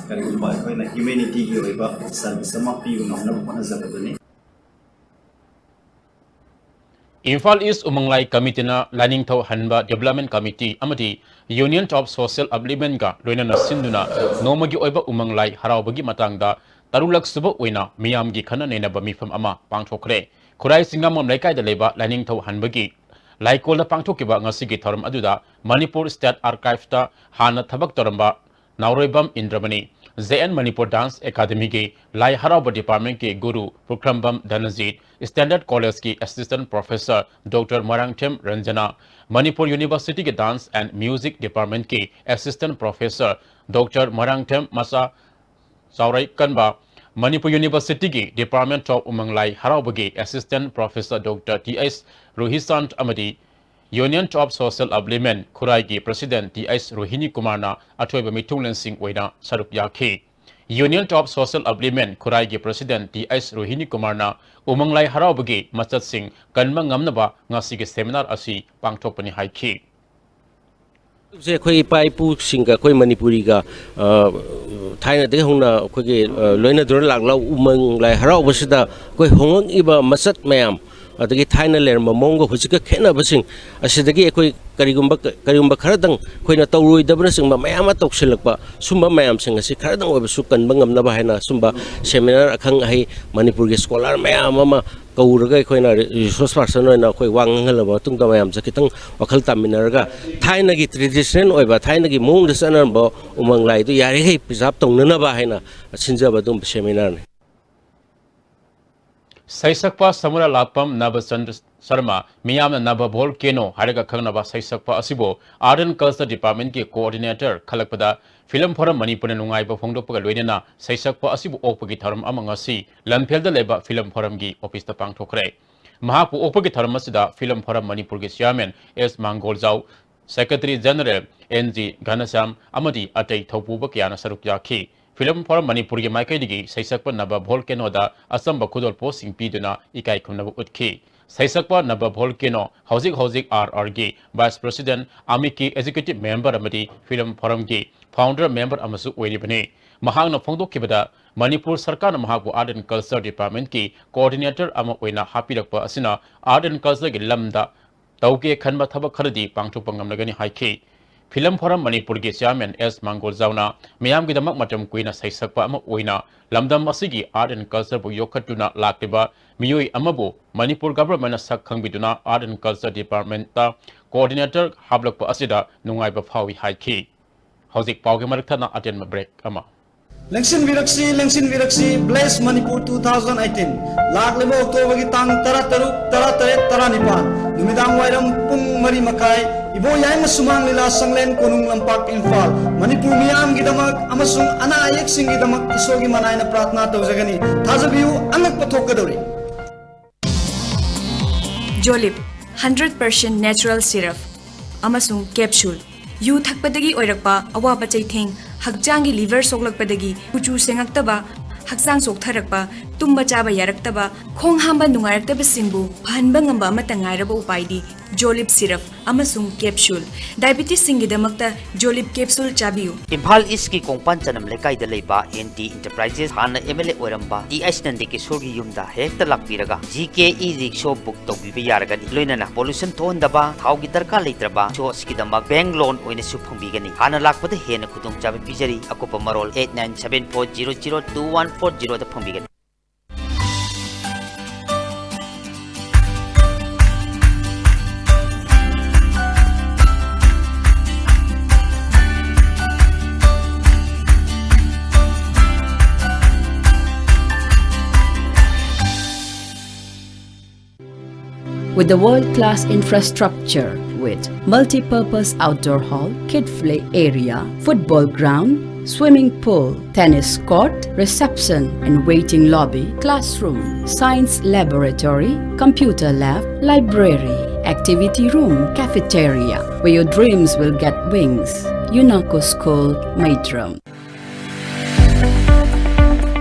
ꯀꯔꯤꯒꯨꯝꯕ ꯑꯩꯈꯣꯏꯅ ꯍ꯭ꯌꯨꯃꯦꯅꯤꯇꯤꯒꯤ ꯑꯣꯏꯕ ꯁꯔꯚꯤꯁ ꯑꯃ ꯄꯤꯕ ꯉꯝꯅꯕ ꯍꯣꯠꯅꯖꯕꯗꯨꯅꯤ꯫ ꯏꯝꯐꯥꯜ ꯏꯁ ꯎꯃꯪ ꯂꯥꯏ ꯀꯃꯤꯇꯤꯅ ꯂꯥꯏꯅꯤꯡꯊꯧ ꯍꯟꯕ ꯗꯤꯕꯦꯂꯞꯃꯦꯟ ꯀꯃꯤꯇꯤ ꯑꯃꯗꯤ Union of Social Upliftmentꯀ ꯂꯣꯏꯅꯅ ꯁꯤꯟꯗꯨꯅ ꯅꯣꯡꯃꯒꯤ ꯑꯣꯏꯕ ꯎꯃꯪ ꯂꯥꯏ ꯍꯔꯥꯎꯕꯒꯤ ꯃꯇꯥꯡꯗ ꯇꯔꯨꯛꯂꯛ ꯁꯨꯕ ꯑꯣꯏꯅ ꯃꯤꯌꯥꯝꯒꯤ ꯈꯟꯅ ꯅꯩꯅꯕ ꯃꯤꯐꯝ ꯑꯃ ꯄꯥꯡꯊꯣꯛꯈ꯭ꯔꯦ꯫ ꯈꯨꯔꯥꯏ ꯆꯤꯡꯉꯥꯝꯕꯝ ꯂꯩꯀꯥꯏꯗ ꯂꯩꯕ ꯂꯥꯏꯅꯤꯡꯊꯧ ꯍꯟꯕꯒꯤ ꯂꯥꯏꯀꯣꯜꯗ ꯄꯥꯡꯊꯣꯛꯈꯤꯕ ꯉꯁꯤꯒꯤ ꯊꯧꯔꯝ ꯑꯗꯨꯗ ꯃꯅꯤꯄꯨꯔ ꯁ꯭ꯇꯦꯠ ꯑꯥꯔꯀꯥꯏꯚꯁꯇ ꯍꯥꯟꯅ ꯊꯕꯛ ꯇꯧꯔꯝꯕ ꯅꯥꯎꯔꯣꯏꯕꯝ ꯏꯟꯗ꯭ꯔꯃꯅꯤ, ꯖꯦ ꯑꯦꯟ ꯃꯅꯤꯄꯨꯔ ꯗꯥꯟꯁ ꯑꯦꯀꯥꯗꯃꯤꯒꯤ ꯂꯥꯏ ꯍꯔꯥꯎꯕ ꯗꯤꯄꯥꯔꯠꯃꯦꯟꯠꯀꯤ ꯒꯨꯔꯨ ꯄꯨꯈ꯭ꯔꯝꯕꯝ ꯙꯅꯖꯤꯠ, ꯁ꯭ꯇꯦꯟꯗꯔꯗ ꯀꯣꯂꯦꯖꯀꯤ assistant professor doctor Moirangthem Ranjana, Manipur ꯌꯨꯅꯤꯚꯔꯁꯤꯇꯤꯒꯤ ꯗꯥꯟꯁ ꯑꯦꯟ ꯃ꯭ꯌꯨꯖꯤꯛ ꯗꯤꯄꯥꯔꯠꯃꯦꯟꯠꯀꯤ ꯑꯦꯁꯤꯁꯇꯦꯟꯠ ꯄ꯭ꯔꯣꯐꯦꯁꯔ ꯗꯣꯛꯇꯔ ꯃꯣꯏꯔꯥꯡꯊꯦꯝ ꯃꯆꯥ ꯆꯥꯎꯔꯩꯀꯟꯕ, ꯃꯅꯤꯄꯨꯔ ꯌꯨꯅꯤꯚꯔꯁꯤꯇꯤꯒꯤ ꯗꯤꯄꯥꯔꯠꯃꯦꯟꯠ ꯑꯣꯐ ꯎꯃꯪ ꯂꯥꯏ ꯍꯔꯥꯎꯕꯒꯤ assistant professor doctor T H Rohishant ꯑꯃꯗꯤ ꯌꯨꯅꯤꯌꯟ ꯑꯣꯐ ꯁꯣꯁꯤꯌꯦꯜ ꯑꯕꯂꯤꯃꯦꯟ ꯈꯨꯔꯥꯏꯒꯤ ꯄ꯭ꯔꯦꯁꯤꯗꯦꯟꯠ ꯇꯤ ꯑꯩꯆ ꯔꯣꯍꯤꯅꯤ ꯀꯨꯃꯥꯔꯅ ꯑꯊꯣꯏꯕ ꯃꯤꯊꯨꯡꯂꯦꯟꯁꯤꯡ ꯑꯣꯏꯅ ꯁꯔꯨꯛ ꯌꯥꯈꯤ꯫ ꯌꯨꯅꯤꯌꯟ ꯑꯣꯐ ꯁꯣꯁꯤꯌꯦꯜ ꯑꯕꯂꯤꯃꯦꯟ ꯈꯨꯔꯥꯏꯒꯤ ꯄ꯭ꯔꯦꯁꯤꯗꯦꯟꯠ ꯇꯤ ꯑꯩꯆ ꯔꯣꯍꯤꯅꯤ ꯀꯨꯃꯥꯔꯅ ꯎꯃꯪ ꯂꯥꯏ ꯍꯔꯥꯎꯕꯒꯤ ꯃꯆꯠꯁꯤꯡ ꯀꯟꯕ ꯉꯝꯅꯕ ꯉꯁꯤꯒꯤ ꯁꯦꯃꯤꯅꯥꯔ ꯑꯁꯤ ꯄꯥꯡꯊꯣꯛꯄꯅꯤ ꯍꯥꯏꯈꯤ꯫ ꯁꯦ ꯑꯩꯈꯣꯏ ꯏꯄꯥ ꯏꯄꯨꯁꯤꯡꯒ ꯑꯩꯈꯣꯏ ꯃꯅꯤꯄꯨꯔꯤꯒ, ꯑ, ꯊꯥꯏꯅꯗꯒꯤ ꯍꯧꯅ ꯑꯩꯈꯣꯏꯒꯤ, ꯑ, ꯂꯣꯏꯅꯗꯨꯅ ꯂꯥꯛꯂ ꯎꯃꯪ ꯂꯥꯏ ꯍꯔꯥꯎꯕꯁꯤꯗ ꯑꯩꯈꯣꯏ ꯍꯣꯡꯂꯛꯏꯕ ꯃꯆꯠ ꯃꯌꯥꯝ, ꯑꯗꯒꯤ ꯊꯥꯏꯅ ꯂꯩꯔꯝꯕ ꯃꯑꯣꯡꯒ ꯍꯧꯖꯤꯛꯀ ꯈꯦꯠꯅꯕꯁꯤꯡ ꯑꯁꯤꯗꯒꯤ ꯑꯩꯈꯣꯏ ꯀꯔꯤꯒꯨꯝꯕ, ꯀꯔꯤꯒꯨꯝꯕ ꯈꯔꯗꯪ ꯑꯩꯈꯣꯏꯅ ꯇꯧꯔꯣꯏꯗꯕꯅꯆꯤꯡꯕ ꯃꯌꯥꯝ ꯑꯃ ꯇꯧꯁꯤꯜꯂꯛꯄ, ꯁꯨꯝꯕ ꯃꯌꯥꯝꯁꯤꯡ ꯑꯁꯤ ꯈꯔꯗꯪ ꯑꯣꯏꯕꯁꯨ ꯀꯟꯕ ꯉꯝꯅꯕ ꯍꯥꯏꯅ ꯁꯨꯝꯕ ꯁꯦꯃꯤꯅꯥꯔ ꯑꯈꯪ ꯑꯍꯩ ꯃꯅꯤꯄꯨꯔꯒꯤ ꯁ꯭ꯀꯣꯂꯥꯔ ꯃꯌꯥꯝ ꯑꯃ ꯀꯧꯔꯒ ꯑꯩꯈꯣꯏꯅ ꯔꯤ-, ꯔꯤꯁꯣꯔꯁ ꯄꯥꯔꯁꯟ ꯑꯣꯏꯅ ꯑꯩꯈꯣꯏ ꯋꯥ ꯉꯥꯡꯍꯜꯂꯕ ꯃꯇꯨꯡꯗ ꯃꯌꯥꯝꯁꯦ ꯈꯤꯇꯪ ꯋꯥꯈꯜ ꯇꯥꯃꯤꯟꯅꯔꯒ ꯊꯥꯏꯅꯒꯤ ꯇ꯭ꯔꯦꯗꯤꯁꯅꯦꯜ ꯑꯣꯏꯕ, ꯊꯥꯏꯅꯒꯤ ꯃꯑꯣꯡꯗ ꯆꯠꯅꯔꯝꯕ ꯎꯃꯪ ꯂꯥꯏꯗꯨ ꯌꯥꯔꯤꯈꯩ ꯄ꯭ꯔꯤꯖꯥꯕ ꯇꯧꯅꯅꯕ ꯍꯥꯏꯅ ꯁꯤꯟꯖꯕ ꯑꯗꯨꯒꯨꯝꯕ ꯁꯦꯃꯤꯅꯥꯔꯅꯤ꯫ ꯁꯩꯁꯛꯄ ꯁꯃꯨꯔꯥ ꯂꯥꯛꯄꯝ ꯅꯕꯆꯟꯗ꯭ꯔ ꯁꯔꯃ, ꯃꯤꯌꯥꯝꯅ ꯅꯕ ꯚꯣꯜꯀꯦꯅꯣ ꯍꯥꯏꯔꯒ ꯈꯪꯅꯕ ꯁꯩꯁꯛꯄ ꯑꯁꯤꯕꯨ ꯑꯥꯔꯠ ꯑꯦꯟ ꯀꯜꯆꯔ ꯗꯤꯄꯥꯔꯠꯃꯦꯟꯠꯀꯤ ꯀꯣꯑꯣꯔꯗꯤꯅꯦꯇꯔ ꯈꯜꯂꯛꯄꯗ ꯐꯤꯂꯝ ꯐꯣꯔꯝ ꯃꯅꯤꯄꯨꯔꯅ ꯅꯨꯡꯉꯥꯏꯕ ꯐꯣꯡꯗꯣꯛꯄꯒ ꯂꯣꯏꯅꯅ ꯁꯩꯁꯛꯄ ꯑꯁꯤꯕꯨ ꯑꯣꯛꯄꯒꯤ ꯊꯧꯔꯝ ꯑꯃ ꯉꯁꯤ ꯂꯝꯐꯦꯜꯗ ꯂꯩꯕ ꯐꯤꯂꯝ ꯐꯣꯔꯝꯒꯤ ꯑꯣꯐꯤꯁꯇ ꯄꯥꯡꯊꯣꯛꯈ꯭ꯔꯦ꯫ ꯃꯍꯥꯛꯄꯨ ꯑꯣꯛꯄꯒꯤ ꯊꯧꯔꯝ ꯑꯁꯤꯗ ꯐꯤꯂꯝ ꯐꯣꯔꯝ ꯃꯅꯤꯄꯨꯔꯒꯤ chairman S Mangoljao, secretary general N G Ghanashyam ꯑꯃꯗꯤ ꯑꯇꯩ ꯊꯧꯄꯨꯕ ꯀꯌꯥꯅ ꯁꯔꯨꯛ ꯌꯥꯈꯤ꯫ ꯐꯤꯂꯝ ꯐꯣꯔꯝ ꯃꯅꯤꯄꯨꯔꯒꯤ ꯃꯥꯏꯀꯩꯗꯒꯤ ꯁꯩꯁꯛꯄ ꯅꯕ ꯚꯣꯜꯀꯦꯅꯣꯗ ꯑꯆꯝꯕ ꯈꯨꯗꯣꯜꯄꯣꯠꯁꯤꯡ ꯄꯤꯗꯨꯅ ꯏꯀꯥꯏ ꯈꯨꯝꯅꯕ ꯎꯠꯈꯤ꯫ ꯁꯩꯁꯛꯄ ꯅꯕ ꯚꯣꯜꯀꯦꯅꯣ ꯍꯧꯖꯤꯛ ꯍꯧꯖꯤꯛ ꯑꯥꯔ ꯑꯥꯔꯒꯤ ꯚꯥꯏꯁ ꯄ꯭ꯔꯦꯁꯤꯗꯦꯟꯠ, ꯑꯃꯤꯛꯀꯤ ꯑꯦꯛꯖꯤꯀ꯭ꯌꯨꯇꯤꯚ ꯃꯦꯝꯕꯔ ꯑꯃꯗꯤ ꯐꯤꯂꯝ ꯐꯣꯔꯝꯒꯤ ꯐꯥꯎꯟꯗꯔ ꯃꯦꯝꯕꯔ ꯑꯃꯁꯨ ꯑꯣꯏꯔꯤꯕꯅꯤ꯫ ꯃꯍꯥꯛꯅ ꯐꯣꯡꯗꯣꯛꯈꯤꯕꯗ, ꯃꯅꯤꯄꯨꯔ ꯁꯔꯀꯥꯔꯅ ꯃꯍꯥꯛꯄꯨ ꯑꯥꯔꯠ ꯑꯦꯟ ꯀꯜꯆꯔ ꯗꯤꯄꯥꯔꯠꯃꯦꯟꯠꯀꯤ ꯀꯣꯑꯣꯔꯗꯤꯅꯦꯇꯔ ꯑꯃ ꯑꯣꯏꯅ ꯍꯥꯞꯄꯤꯔꯛꯄ ꯑꯁꯤꯅ ꯑꯥꯔꯠ ꯑꯦꯟ ꯀꯜꯆꯔꯒꯤ ꯂꯝꯗ ꯇꯧꯒꯦ ꯈꯟꯕ ꯊꯕꯛ ꯈꯔꯗꯤ ꯄꯥꯡꯊꯣꯛꯄ ꯉꯝꯂꯒꯅꯤ ꯍꯥꯏꯈꯤ꯫ ꯐꯤꯂꯝ ꯐꯣꯔꯝ ꯃꯅꯤꯄꯨꯔꯒꯤ ꯆꯤꯌꯥꯔꯃꯦꯟ ꯑꯦꯁ ꯃꯥꯡꯒꯣꯜꯖꯥꯎꯅ ꯃꯤꯌꯥꯝꯒꯤꯗꯃꯛ ꯃꯇꯝ ꯀꯨꯏꯅ ꯁꯩꯁꯛꯄ ꯑꯃ ꯑꯣꯏꯅ ꯂꯝꯗꯝ ꯑꯁꯤꯒꯤ ꯑꯥꯔꯠ ꯑꯦꯟ ꯀꯜꯆꯔꯕꯨ ꯌꯣꯛꯈꯠꯇꯨꯅ ꯂꯥꯛꯂꯤꯕ ꯃꯤꯑꯣꯏ ꯑꯃꯕꯨ ꯃꯅꯤꯄꯨꯔ ꯒꯚꯔꯟꯃꯦꯟꯠꯅ ꯁꯛ ꯈꯪꯕꯤꯗꯨꯅ ꯑꯥꯔꯠ ꯑꯦꯟ ꯀꯜꯆꯔ ꯗꯤꯄꯥꯔꯠꯃꯦꯟꯠꯇ ꯀꯣꯑꯣꯔꯗꯤꯅꯦꯇꯔ ꯍꯥꯞꯂꯛꯄ ꯑꯁꯤꯗ ꯅꯨꯡꯉꯥꯏꯕ ꯐꯥꯎꯏ ꯍꯥꯏꯈꯤ꯫ ꯍꯧꯖꯤꯛ ꯄꯥꯎꯒꯤ ꯃꯔꯛ ꯊꯠꯅ ꯑꯇꯦꯟꯕ ꯕ꯭ꯔꯦꯛ ꯑꯃ꯫ ꯂꯦꯡꯁꯤꯟꯕꯤꯔꯛꯁꯤ, ꯂꯦꯡꯁꯤꯟꯕꯤꯔꯛꯁꯤ, Bless Manipur two thousand eighteen꯫ ꯂꯥꯛꯂꯤꯕ ꯑꯣꯛꯇꯣꯕꯔꯒꯤ ꯇꯥꯡ ꯇꯔꯥꯇꯔꯨꯛ, ꯇꯔꯥꯇꯔꯦꯠ, ꯇꯔꯥꯅꯤꯄꯥꯟ, ꯅꯨꯃꯤꯗꯥꯡ ꯋꯥꯏꯔꯝ ꯄꯨꯡ ꯃꯔꯤ ꯃꯈꯥꯏ, ꯏꯕꯣ ꯌꯥꯏꯃ ꯁꯨꯃꯥꯡ ꯂꯤꯂꯥ ꯁꯪꯂꯦꯟ ꯀꯣꯅꯨꯡ ꯂꯝꯄꯥꯛ, ꯏꯝꯐꯥꯜ꯫ ꯃꯅꯤꯄꯨꯔ ꯃꯤꯌꯥꯝꯒꯤꯗꯃꯛ ꯑꯃꯁꯨꯡ ꯑꯅꯥ ꯑꯌꯦꯛꯁꯤꯡꯒꯤꯗꯃꯛ ꯏꯁꯣꯔꯒꯤ ꯃꯅꯥꯏꯅ ꯄ꯭ꯔꯥꯔꯊꯅꯥ ꯇꯧꯖꯒꯅꯤ꯫ ꯊꯥꯖꯕꯤꯌꯨ, ꯑꯉꯛꯄ ꯊꯣꯛꯀꯗꯧꯔꯤ꯫ ꯖꯣꯂꯤꯞ, hundred percent natural syrup ꯑꯃꯁꯨꯡ capsule꯫ ꯌꯨ ꯊꯛꯄꯗꯒꯤ ꯑꯣꯏꯔꯛꯄ ꯑꯋꯥꯕ ꯆꯩꯊꯦꯡ, ꯍꯛꯆꯥꯡꯒꯤ liver ꯁꯣꯛꯂꯛꯄꯗꯒꯤ ꯀꯨꯆꯨ ꯁꯦꯡꯉꯛꯇꯕ, ꯍꯛꯆꯥꯡ ꯆꯣꯛꯊꯔꯛꯄ, ꯇꯨꯝꯕ ꯆꯥꯕ ꯌꯥꯔꯛꯇꯕ, ꯈꯣꯡ ꯍꯥꯝꯕ ꯅꯨꯡꯉꯥꯏꯔꯛꯇꯕꯁꯤꯡꯕꯨ ꯐꯍꯟꯕ ꯉꯝꯕ ꯑꯃꯠꯇ ꯉꯥꯏꯔꯕ ꯎꯄꯥꯏꯗꯤ ꯖꯣꯂꯤꯞ syrup ꯑꯃꯁꯨꯡ capsule꯫ Diabetesꯁꯤꯡꯒꯤꯗꯃꯛꯇ ꯖꯣꯂꯤꯞ capsule ꯆꯥꯕꯤꯌꯨ꯫ ꯏꯝꯐꯥꯜ ꯏꯁꯀꯤ ꯀꯣꯡꯄꯥꯟ ꯆꯅꯝ ꯂꯩꯀꯥꯏꯗ ꯂꯩꯕ ꯑꯦꯟ ꯗꯤ ꯏꯟꯇꯔꯄ꯭ꯔꯥꯏꯖꯦꯁ, ꯍꯥꯟꯅ ꯑꯦꯝ ꯑꯦꯜ ꯑꯦ ꯑꯣꯏꯔꯝꯕ ꯇꯤ ꯑꯩꯆ ꯅꯟꯗꯀꯤꯁꯣꯔꯒꯤ ꯌꯨꯝꯗ ꯍꯦꯛꯇ ꯂꯥꯛꯄꯤꯔꯒ ꯖꯤ ꯀꯦ ꯏ ꯔꯤꯛꯁꯣ ꯕꯨꯛ ꯇꯧꯕꯤꯕ ꯌꯥꯔꯒꯅꯤ꯫ ꯂꯣꯏꯅꯅ ꯄꯣꯂꯨꯁꯟ ꯊꯣꯛꯍꯟꯗꯕ, ꯊꯥꯎꯒꯤ ꯗꯔꯀꯥꯔ ꯂꯩꯇ꯭ꯔꯕ ꯔꯤꯛꯁꯣ ꯑꯁꯤꯒꯤꯗꯃꯛ ꯕꯦꯡ ꯂꯣꯟ ꯑꯣꯏꯅꯁꯨ ꯐꯪꯕꯤꯒꯅꯤ꯫ ꯍꯥꯟꯅ ꯂꯥꯛꯄꯗ ꯍꯦꯟꯅ ꯈꯨꯗꯣꯡꯆꯥꯕ ꯄꯤꯖꯔꯤ꯫ ꯑꯀꯨꯞꯄ ꯃꯔꯣꯜ eight nine seven four zero zero two one four zeroꯗ ꯐꯪꯕꯤꯒꯅꯤ꯫ With the world-class infrastructure with multi-purpose outdoor hall, kid play area, football ground, swimming pool, tennis court, reception and waiting lobby, classroom, science laboratory, computer lab, library, activity room, cafeteria, where your dreams will get wings. UNACO School, Maitram.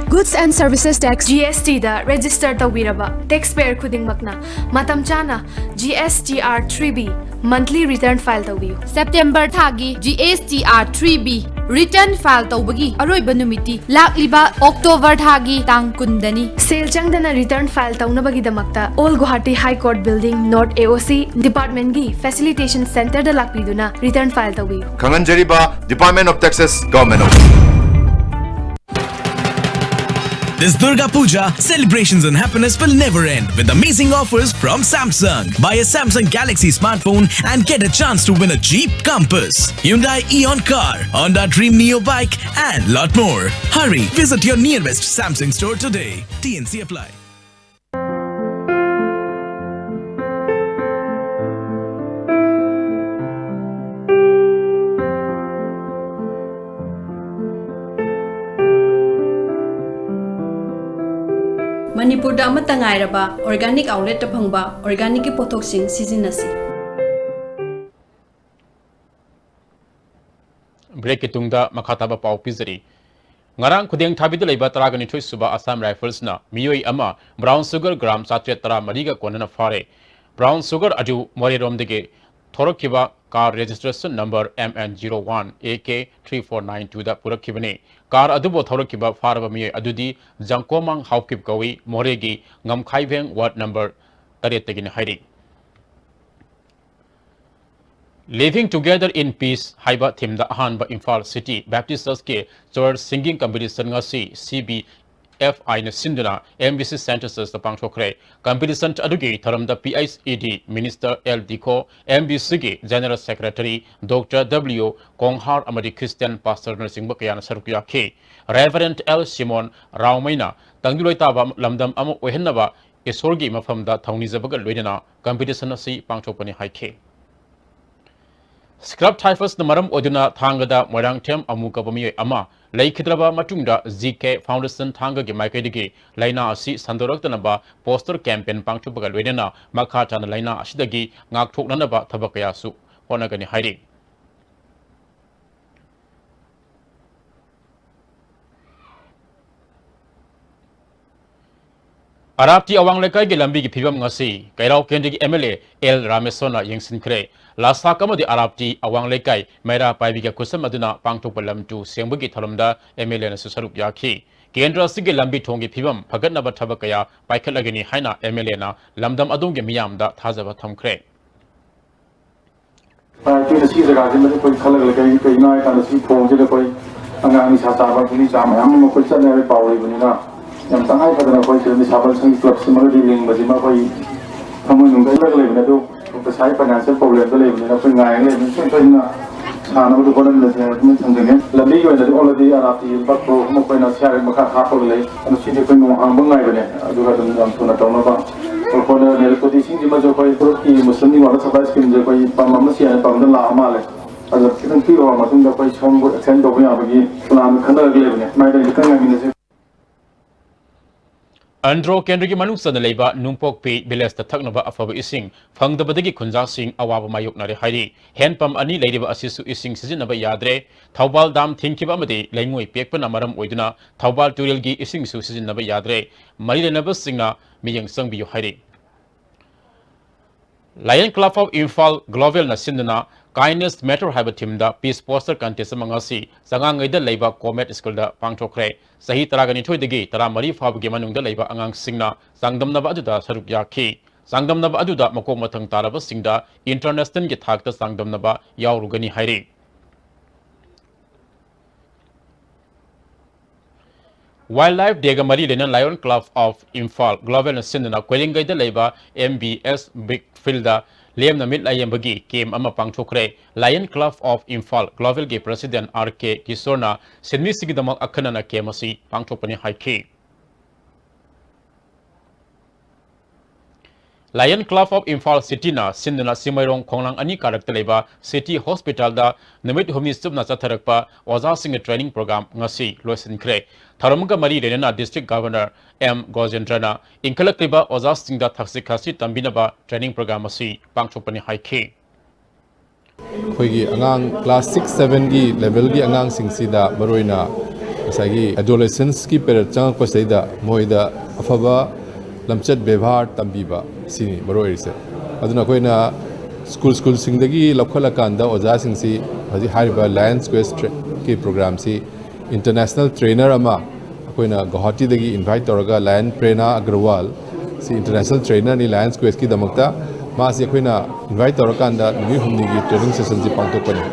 Goods and Services Tax, G S T the register ꯇꯧꯕꯤꯔꯕ taxpayer ꯈꯨꯗꯤꯡꯃꯛꯅ ꯃꯇꯝ ꯆꯥꯅ G S T R three B monthly return file ꯇꯧꯕꯤꯌꯨ꯫ September ꯊꯥꯒꯤ G S T R three B return file ꯇꯧꯕꯒꯤ ꯑꯔꯣꯏꯕ ꯅꯨꯃꯤꯠꯇꯤ ꯂꯥꯛꯂꯤꯕ October ꯊꯥꯒꯤ ꯇꯥꯡ ꯀꯨꯟꯗꯅꯤ꯫ ꯁꯦꯜ ꯆꯪꯗꯅ return file ꯇꯧꯅꯕꯒꯤꯗꯃꯛꯇ Old Guwahati High Court Building, North A O C Department ꯒꯤ Facilitation Center ꯗ ꯂꯥꯛꯄꯤꯗꯨꯅ return file ꯇꯧꯕꯤꯌꯨ꯫ ꯈꯪꯍꯟꯖꯔꯤꯕ Department of Taxes, Government of This Durga Puja, celebrations and happiness will never end with amazing offers from Samsung. Buy a Samsung Galaxy smartphone and get a chance to win a Jeep Compass, Hyundai Eon car, Honda Dream Neo bike, and lot more. Hurry, visit your nearest Samsung store today. T N C apply. ꯃꯅꯤꯄꯨꯔꯗ ꯑꯃꯠꯇ ꯉꯥꯏꯔꯕ organic outletꯇ ꯐꯪꯕ organicꯀꯤ ꯄꯣꯠꯊꯣꯛꯁꯤꯡ ꯁꯤꯖꯤꯟꯅꯁꯤ꯫ Breakꯀꯤ ꯇꯨꯡꯗ ꯃꯈꯥ ꯇꯥꯕ ꯄꯥꯎ ꯄꯤꯖꯔꯤ꯫ ꯉꯔꯥꯡ ꯈꯨꯗꯦꯡ ꯊꯥꯕꯤꯗ ꯂꯩꯕ ꯇꯔꯥꯒ ꯅꯤꯊꯣꯏ ꯁꯨꯕ Assam Riflesꯅ ꯃꯤꯑꯣꯏ ꯑꯃ brown sugar gram ꯆꯥꯇ꯭ꯔꯦꯠ ꯇꯔꯥ ꯃꯔꯤꯒ ꯀꯣꯟꯅꯅ ꯐꯥꯔꯦ꯫ Brown sugar ꯑꯗꯨ ꯃꯣꯔꯦꯔꯣꯝꯗꯒꯤ ꯊꯣꯔꯛꯈꯤꯕ car registration number M N zero one A K three four nine twoꯗ ꯄꯨꯔꯛꯈꯤꯕꯅꯤ꯫ Car ꯑꯗꯨꯕꯨ ꯊꯧꯔꯛꯈꯤꯕ ꯐꯥꯔꯕ ꯃꯤꯑꯣꯏ ꯑꯗꯨꯗꯤ ꯖꯪꯀꯣꯃꯥꯡ ꯍꯥꯎꯀꯤꯞ ꯀꯧꯏ, ꯃꯣꯔꯦꯒꯤ ꯉꯝꯈꯥꯏꯚꯦꯡ ward number ꯇꯔꯦꯠꯇꯒꯤꯅꯤ ꯍꯥꯏꯔꯤ꯫ Living Together in Peace ꯍꯥꯏꯕ themeꯗ ꯑꯍꯥꯟꯕ Imphal City Baptist Churchꯀꯤ church singing competition ꯉꯁꯤ C B F Iꯅ ꯁꯤꯟꯗꯨꯅ M B C Centre Churchꯇ ꯄꯥꯡꯊꯣꯛꯈ꯭ꯔꯦ꯫ Competition ꯑꯗꯨꯒꯤ ꯊꯧꯔꯝꯗ P H E D Minister L Dikho, M B Cꯒꯤ General Secretary Doctor W Konghar ꯑꯃꯗꯤ Christian pastorꯅꯆꯤꯡꯕ ꯀꯌꯥꯅ ꯁꯔꯨꯛ ꯌꯥꯈꯤ꯫ Reverend L Simon ꯔꯥꯎꯃꯩꯅ ꯇꯪꯗꯨ ꯂꯣꯏꯇꯥꯕ ꯂꯝꯗꯝ ꯑꯃ ꯑꯣꯏꯍꯟꯅꯕ ꯏꯁꯣꯔꯒꯤ ꯃꯐꯝꯗ ꯊꯧꯅꯤꯖꯕꯒ ꯂꯣꯏꯅꯅ competition ꯑꯁꯤ ꯄꯥꯡꯊꯣꯛꯄꯅꯤ ꯍꯥꯏꯈꯤ꯫ Scrub typhusꯅ ꯃꯔꯝ ꯑꯣꯏꯗꯨꯅ ꯊꯥꯡꯒꯗ ꯃꯣꯏꯔꯥꯡꯊꯦꯝ ꯑꯃꯨ ꯀꯧꯕ ꯃꯤꯑꯣꯏ ꯑꯃ ꯂꯩꯈꯤꯗ꯭ꯔꯕ ꯃꯇꯨꯡꯗ G K Foundation ꯊꯥꯡꯒꯒꯤ ꯃꯥꯏꯀꯩꯗꯒꯤ ꯂꯥꯏꯅꯥ ꯑꯁꯤ ꯁꯟꯗꯣꯔꯛꯇꯅꯕ poster campaign ꯄꯥꯡꯊꯣꯛꯄꯒ ꯂꯣꯏꯅꯅ ꯃꯈꯥ ꯇꯥꯅ ꯂꯥꯏꯅꯥ ꯑꯁꯤꯗꯒꯤ ꯉꯥꯛꯊꯣꯛꯅꯅꯕ ꯊꯕꯛ ꯀꯌꯥꯁꯨ ꯍꯣꯠꯅꯒꯅꯤ ꯍꯥꯏꯔꯤ꯫ ꯑꯔꯥꯞꯇꯤ ꯑꯋꯥꯡ ꯂꯩꯀꯥꯏꯒꯤ ꯂꯝꯕꯤꯒꯤ ꯐꯤꯕꯝ ꯉꯁꯤ ꯀꯩꯔꯥꯎ ꯀꯦꯟꯗ꯭ꯔꯒꯤ M L A L ꯔꯥꯃꯦꯁꯣꯔꯅ ꯌꯦꯡꯁꯤꯟꯈ꯭ꯔꯦ꯫ ꯂꯥꯁꯥꯛ ꯑꯃꯗꯤ ꯑꯔꯥꯞꯇꯤ ꯑꯋꯥꯡ ꯂꯩꯀꯥꯏ ꯃꯩꯔꯥ ꯄꯥꯏꯕꯤꯒ ꯈꯨꯠꯁꯝꯅꯗꯨꯅ ꯄꯥꯡꯊꯣꯛꯄ ꯂꯝ ꯇꯨ ꯁꯦꯡꯕꯒꯤ ꯊꯧꯔꯝꯗ M L Aꯅꯁꯨ ꯁꯔꯨꯛ ꯌꯥꯈꯤ꯫ ꯀꯦꯟꯗ꯭ꯔ ꯑꯁꯤꯒꯤ ꯂꯝꯕꯤ ꯊꯣꯡꯒꯤ ꯐꯤꯕꯝ ꯐꯒꯠꯅꯕ ꯊꯕꯛ ꯀꯌꯥ ꯄꯥꯏꯈꯠꯂꯒꯅꯤ ꯍꯥꯏꯅ M L Aꯅ ꯂꯝꯗꯝ ꯑꯗꯣꯝꯒꯤ ꯃꯤꯌꯥꯝꯗ ꯊꯥꯖꯕ ꯊꯝꯈ꯭ꯔꯦ꯫ ꯄꯥꯏꯔꯛꯇꯦ꯫ ꯁꯤ ꯖꯒꯥꯁꯤꯃꯗꯤ ꯑꯩꯈꯣꯏ ꯈꯜꯂꯒ ꯂꯩ꯫ ꯀꯩ-, ꯀꯩꯒꯤꯅꯣ ꯍꯥꯏ ꯀꯥꯟꯗ ꯁꯤ ꯊꯣꯡꯁꯤꯗ ꯑꯩꯈꯣꯏ ꯑꯉꯥꯡ ꯅꯤꯁꯥ ꯆꯥꯕ, ꯒꯨꯂꯤ ꯆꯥꯕ ꯃꯌꯥꯝ ꯑꯃ ꯑꯩꯈꯣꯏ ꯆꯠꯅꯔꯦ ꯄꯥꯎ ꯂꯩꯕꯅꯤꯅ꯫ ꯌꯥꯝ ꯇꯉꯥꯏ ꯐꯗꯅ ꯑꯩꯈꯣꯏ ꯁꯤꯗ ꯅꯤꯁꯥ ꯄꯟ ꯁꯪꯒꯤ ꯀ꯭ꯂꯕꯁꯤꯃꯒꯗꯤ ꯂꯤꯡꯕꯁꯤꯃ ꯑꯩꯈꯣꯏ ꯊꯃꯣꯏꯅꯨꯡꯗ ꯏꯜꯂꯒ ꯂꯩꯕꯅꯦ꯫ ꯑꯗꯨ ꯄꯩꯁꯥꯒꯤ ꯐꯥꯏꯅꯥꯟꯁꯤꯌꯦꯜ ꯄ꯭ꯔꯣꯕ꯭ꯂꯦꯝꯗ ꯂꯩꯕꯅꯤꯅ ꯑꯩꯈꯣꯏ ꯉꯥꯏꯔꯒ ꯂꯩꯕꯅꯤ꯫ ꯁꯨꯡꯁꯣꯏ ꯁꯣꯏꯗꯅ ꯁꯥꯟꯅꯕꯗꯨ ꯍꯣꯠꯅꯃꯤꯟꯅꯁꯦ ꯍꯥꯏꯕꯗꯨꯃ ꯊꯝꯖꯒꯦ꯫ ꯂꯝꯕꯤꯒꯤ ꯑꯣꯏꯅꯗꯤ already ꯑꯥꯔ ꯑꯥꯔ ꯇꯤ ꯂꯨꯄꯥ ꯀ꯭ꯔꯣꯔ ꯑꯃ ꯑꯩꯈꯣꯏꯅ ꯁꯤ ꯑꯥꯔ ꯑꯦꯐ ꯃꯈꯥ ꯍꯥꯞꯄꯒ ꯂꯩ꯫ ꯑꯗꯨ ꯁꯤꯗꯤ ꯑꯩꯈꯣꯏ ꯅꯣꯡ ꯍꯥꯡꯕ ꯉꯥꯏꯕꯅꯦ꯫ ꯑꯗꯨꯒ ꯑꯗꯨꯝ ꯌꯥꯝ ꯊꯨꯅ ꯇꯧꯅꯕ꯫ ꯑꯩꯈꯣꯏꯅ ꯅꯦꯔꯣꯄꯦꯊꯤꯁꯤꯡꯁꯤꯃꯁꯨ ꯑꯩꯈꯣꯏ ꯐꯨꯔꯨꯞꯀꯤ ꯃꯨꯁꯂꯤꯝꯒꯤ ꯋꯥꯇꯔ ꯁꯄ꯭ꯂꯥꯏ ꯁ꯭ꯀꯤꯝꯁꯦ ꯑꯩꯈꯣꯏ ꯄꯝ ꯑꯃ ꯁꯤ ꯍꯥꯏꯅ ꯄꯝꯗ ꯂꯥꯛꯑ ꯃꯥꯜꯂꯦ꯫ ꯑꯗꯣ ꯈꯤꯇꯪ ꯄꯤꯔꯨꯔꯕ ꯃꯇꯨꯡꯗ ꯑꯩꯈꯣꯏ ꯁꯣꯝꯕꯨ ꯑꯦꯛꯁꯇꯦꯟ ꯇꯧꯕ ꯌꯥꯕꯒꯤ ꯄ꯭ꯂꯥꯟ ꯈꯟꯅꯔꯒ ꯂꯩꯕꯅꯦ꯫ ꯃꯥꯏꯗ ꯈꯤꯇꯪ ꯉꯥꯏꯃꯤꯟꯅꯁꯦ꯫ ꯑꯟꯗ꯭ꯔꯣ ꯀꯦꯟꯗ꯭ꯔꯒꯤ ꯃꯅꯨꯡ ꯆꯟꯅ ꯂꯩꯕ ꯅꯨꯡꯄꯣꯛꯄꯤ ꯚꯤꯂꯦꯖꯇ ꯊꯛꯅꯕ ꯑꯐꯕ ꯏꯁꯤꯡ ꯐꯪꯗꯕꯗꯒꯤ ꯈꯨꯟꯖꯥꯁꯤꯡ ꯑꯋꯥꯕ ꯃꯥꯌꯣꯛꯅꯔꯦ ꯍꯥꯏꯔꯤ꯫ ꯍꯦꯟ ꯄꯝ ꯑꯅꯤ ꯂꯩꯔꯤꯕ ꯑꯁꯤꯁꯨ ꯏꯁꯤꯡ ꯁꯤꯖꯤꯟꯅꯕ ꯌꯥꯗ꯭ꯔꯦ꯫ ꯊꯧꯕꯥꯜ ꯗꯥꯝ ꯊꯤꯡꯈꯤꯕ ꯑꯃꯗꯤ ꯂꯩꯉꯣꯏ ꯄꯦꯛꯄꯅ ꯃꯔꯝ ꯑꯣꯏꯗꯨꯅ ꯊꯧꯕꯥꯜ ꯇꯨꯔꯦꯜꯒꯤ ꯏꯁꯤꯡꯁꯨ ꯁꯤꯖꯤꯟꯅꯕ ꯌꯥꯗ꯭ꯔꯦ꯫ ꯃꯔꯤ ꯂꯩꯅꯕꯁꯤꯡꯅ ꯃꯤꯠꯌꯦꯡ ꯆꯪꯕꯤꯌꯨ ꯍꯥꯏꯔꯤ꯫ Lion Club of Imphal Globalꯅ ꯁꯤꯟꯗꯨꯅ Kindness Matter ꯍꯥꯏꯕ ꯊꯤꯝꯗ ꯄꯤꯁ ꯄꯣꯁꯇꯔ ꯀꯟꯇꯦꯁ ꯑꯃ ꯉꯁꯤ ꯆꯉꯥꯡꯉꯩꯗ ꯂꯩꯕ ꯀꯣꯃꯦꯠ ꯁ꯭ꯀꯨꯜꯗ ꯄꯥꯡꯊꯣꯛꯈ꯭ꯔꯦ꯫ ꯆꯍꯤ ꯇꯔꯥꯅꯤꯊꯣꯏꯗꯒꯤ ꯇꯔꯥꯃꯔꯤ ꯐꯥꯎꯕꯒꯤ ꯃꯅꯨꯡꯗ ꯂꯩꯕ ꯑꯉꯥꯡꯁꯤꯡꯅ ꯆꯥꯡꯗꯝꯅꯕ ꯑꯗꯨꯗ ꯁꯔꯨꯛ ꯌꯥꯈꯤ꯫ ꯆꯥꯡꯗꯝꯅꯕ ꯑꯗꯨꯗ ꯃꯀꯣꯛ ꯃꯊꯪ ꯇꯥꯔꯕꯁꯤꯡꯗ ꯏꯟꯇꯔꯅꯦꯁꯅꯦꯜꯒꯤ ꯊꯥꯛꯇ ꯆꯥꯡꯗꯝꯅꯕ ꯌꯥꯎꯔꯨꯒꯅꯤ ꯍꯥꯏꯔꯤ꯫ Wildlife Dayꯒ ꯃꯔꯤ ꯂꯩꯅꯅ Lion Club of Imphal Globalꯅ ꯁꯤꯟꯗꯨꯅ ꯀꯣꯏꯔꯦꯡꯒꯩꯗ ꯂꯩꯕ M B S Big Fieldꯇ ꯂꯦꯝꯅ ꯃꯤꯠ ꯂꯥꯌꯦꯡꯕꯒꯤ ꯀꯦꯝ ꯑꯃ ꯄꯥꯡꯊꯣꯛꯈ꯭ꯔꯦ꯫ Lion Club of Imphal Globalꯒꯤ President R K ꯀꯤꯁꯣꯔꯅ ꯁꯤꯟꯃꯤꯁꯤꯡꯒꯤꯗꯃꯛ ꯑꯈꯟꯅꯅ ꯀꯦꯝ ꯑꯁꯤ ꯄꯥꯡꯊꯣꯛꯄꯅꯤ ꯍꯥꯏꯈꯤ꯫ Lion Club of Imphal Cityꯅ ꯁꯤꯟꯗꯨꯅ ꯆꯤꯡꯃꯩꯔꯣꯡ ꯈꯣꯡꯅꯥꯡ ꯑꯅꯤ ꯀꯥꯔꯛꯇ ꯂꯩꯕ City Hospitalꯗ ꯅꯨꯃꯤꯠ ꯍꯨꯝꯅꯤ ꯆꯨꯞꯅ ꯆꯠꯊꯔꯛꯄ ꯑꯣꯖꯥꯁꯤꯡꯒꯤ training program ꯉꯁꯤ ꯂꯣꯏꯁꯤꯟꯈ꯭ꯔꯦ꯫ ꯊꯧꯔꯝꯒ ꯃꯔꯤ ꯂꯩꯅꯅ District Governor M ꯒꯣꯖꯦꯟꯗ꯭ꯔꯅ ꯏꯟꯈꯠꯂꯛꯂꯤꯕ ꯑꯣꯖꯥꯁꯤꯡꯗ ꯊꯛꯁꯤ ꯈꯥꯁꯤ ꯇꯝꯕꯤꯅꯕ training program ꯑꯁꯤ ꯄꯥꯡꯊꯣꯛꯄꯅꯤ ꯍꯥꯏꯈꯤ꯫ ꯑꯩꯈꯣꯏꯒꯤ ꯑꯉꯥꯡ class six, sevenꯒꯤ levelꯒꯤ ꯑꯉꯥꯡꯁꯤꯡꯁꯤꯗ ꯃꯔꯨꯑꯣꯏꯅ ꯉꯁꯥꯏꯒꯤ adolescenceꯀꯤ period ꯆꯪꯉꯛꯄꯁꯤꯗꯩꯗ ꯃꯣꯏꯗ ꯑꯐꯕ ꯂꯝꯆꯠ ꯕꯦꯕꯥꯔ ꯇꯝꯕꯤꯕ ꯁꯤꯅꯤ ꯃꯔꯨ ꯑꯣꯏꯔꯤꯁꯦ꯫ ꯑꯗꯨꯅ ꯑꯩꯈꯣꯏꯅ ꯁ꯭ꯀꯨꯜ, ꯁ꯭ꯀꯨꯜꯁꯤꯡꯗꯒꯤ ꯂꯧꯈꯠꯂꯀꯥꯟꯗ ꯑꯣꯖꯥꯁꯤꯡꯁꯤ ꯍꯧꯖꯤꯛ ꯍꯥꯏꯔꯤꯕ Lions Quest ꯀꯤ programꯁꯤ international trainer ꯑꯃ ꯑꯩꯈꯣꯏꯅ ꯒꯧꯍꯥꯇꯤꯗꯒꯤ invite ꯇꯧꯔꯒ Lion Prerna Agrawal ꯁꯤ international trainerꯅꯤ Lions Questꯀꯤꯗꯃꯛꯇ꯫ ꯃꯥꯁꯤ ꯑꯩꯈꯣꯏꯅ invite ꯇꯧꯔꯀꯥꯟꯗ ꯅꯨꯃꯤꯠ ꯍꯨꯝꯅꯤꯒꯤ training sessionꯁꯤ ꯄꯥꯡꯊꯣꯛꯄꯅꯤ꯫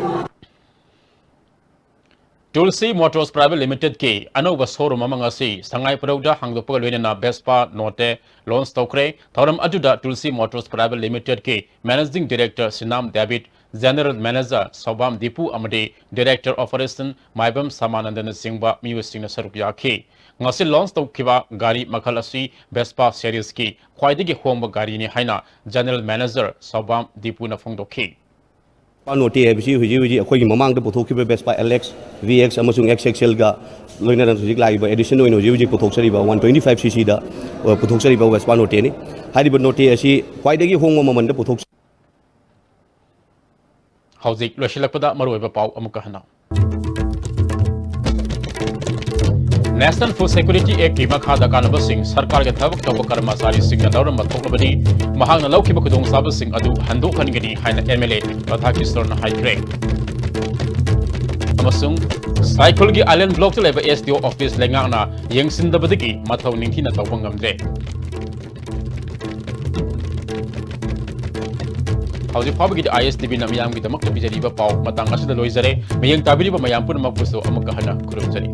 Tulsi Motors Private Limited ꯀꯤ ꯑꯅꯧꯕ showroom ꯑꯃ ꯉꯁꯤ ꯁꯉꯥꯏ ꯄ꯭ꯔꯧꯗ ꯍꯥꯡꯗꯣꯛꯄꯒ ꯂꯣꯏꯅꯅ Vespa Notte launch ꯇꯧꯈ꯭ꯔꯦ꯫ ꯊꯧꯔꯝ ꯑꯗꯨꯗ Tulsi Motors Private Limited ꯀꯤ Managing Director ꯁꯤꯅꯥꯝ ꯗꯦꯕꯤꯠ, General Manager ꯁꯧꯕꯥꯝ ꯗꯤꯄꯨ ꯑꯃꯗꯤ Director Operation ꯃꯥꯏꯕꯝ ꯁꯃꯥꯅꯟꯗꯅꯆꯤꯡꯕ ꯃꯤꯑꯣꯏꯁꯤꯡꯅ ꯁꯔꯨꯛ ꯌꯥꯈꯤ꯫ ꯉꯁꯤ launch ꯇꯧꯈꯤꯕ ꯒꯥꯔꯤ ꯃꯈꯜ ꯑꯁꯤ Vespa series ꯀꯤ ꯈ꯭ꯋꯥꯏꯗꯒꯤ ꯍꯣꯡꯕ ꯒꯥꯔꯤꯅꯤ ꯍꯥꯏꯅ General Manager ꯁꯧꯕꯥꯝ ꯗꯤꯄꯨꯅ ꯐꯣꯡꯗꯣꯛꯈꯤ꯫ Vespa Notte ꯍꯥꯏꯕꯁꯤ ꯍꯧꯖꯤꯛ ꯍꯧꯖꯤꯛ ꯑꯩꯈꯣꯏꯒꯤ ꯃꯃꯥꯡꯗ ꯄꯨꯊꯣꯛꯈꯤꯕ Vespa L X, V X ꯑꯃꯁꯨꯡ X X L ꯒ ꯂꯣꯏꯅꯅ ꯍꯧꯖꯤꯛ ꯂꯥꯛꯏꯕ edition ꯑꯣꯏꯅ ꯍꯧꯖꯤꯛ ꯍꯧꯖꯤꯛ ꯄꯨꯊꯣꯛꯆꯔꯤꯕ one twenty five C C ꯗ, ꯑ, ꯄꯨꯊꯣꯛꯆꯔꯤꯕ Vespa Notte ꯅꯤ꯫ ꯍꯥꯏꯔꯤꯕ Notte ꯑꯁꯤ ꯈ꯭ꯋꯥꯏꯗꯒꯤ ꯍꯣꯡꯕ ꯃꯃꯜꯗ ꯄꯨꯊꯣꯛ- ꯍꯧꯖꯤꯛ ꯂꯣꯏꯁꯤꯜꯂꯛꯄꯗ ꯃꯔꯨꯑꯣꯏꯕ ꯄꯥꯎ ꯑꯃꯨꯛꯀ ꯍꯟꯅ꯫ National Food Security Act ꯀꯤ ꯃꯈꯥꯗ ꯀꯥꯟꯅꯕꯁꯤꯡ ꯁꯔꯀꯥꯔꯒꯤ ꯊꯕꯛ ꯇꯧꯕ ꯀꯔꯃꯆꯥꯔꯤꯁꯤꯡꯅ ꯂꯧꯔꯝꯕ ꯊꯣꯛꯂꯕꯗꯤ ꯃꯍꯥꯛꯅ ꯂꯧꯈꯤꯕ ꯈꯨꯗꯣꯡꯆꯥꯕꯁꯤꯡ ꯑꯗꯨ ꯍꯟꯗꯣꯛꯍꯟꯒꯅꯤ ꯍꯥꯏꯅ M L A ꯔꯥꯙꯥꯀ꯭ꯔꯤꯁꯅꯟꯅ ꯍꯥꯏꯈ꯭ꯔꯦ꯫ ꯑꯃꯁꯨꯡ ꯁꯥꯏꯈꯨꯜꯒꯤ Island Block ꯇ ꯂꯩꯕ S D O office ꯂꯩꯉꯥꯛꯅ ꯌꯦꯡꯁꯤꯟꯗꯕꯗꯒꯤ ꯃꯊꯧ ꯅꯤꯡꯊꯤꯅ ꯇꯧꯕ ꯉꯝꯗ꯭ꯔꯦ꯫ ꯍꯧꯖꯤꯛ ꯐꯥꯎꯕꯒꯤꯗꯤ I S T V ꯅ ꯃꯤꯌꯥꯝꯒꯤꯗꯃꯛꯇ ꯄꯤꯖꯔꯤꯕ ꯄꯥꯎ ꯃꯇꯥꯡ ꯑꯁꯤꯗ ꯂꯣꯏꯖꯔꯦ꯫ ꯃꯤꯠꯌꯦꯡ ꯇꯥꯕꯤꯔꯤꯕ ꯃꯌꯥꯝ ꯄꯨꯝꯅꯃꯛꯄꯨꯁꯨ ꯑꯃꯨꯛꯀ ꯍꯟꯅ ꯈꯨꯔꯨꯝꯖꯔꯤ꯫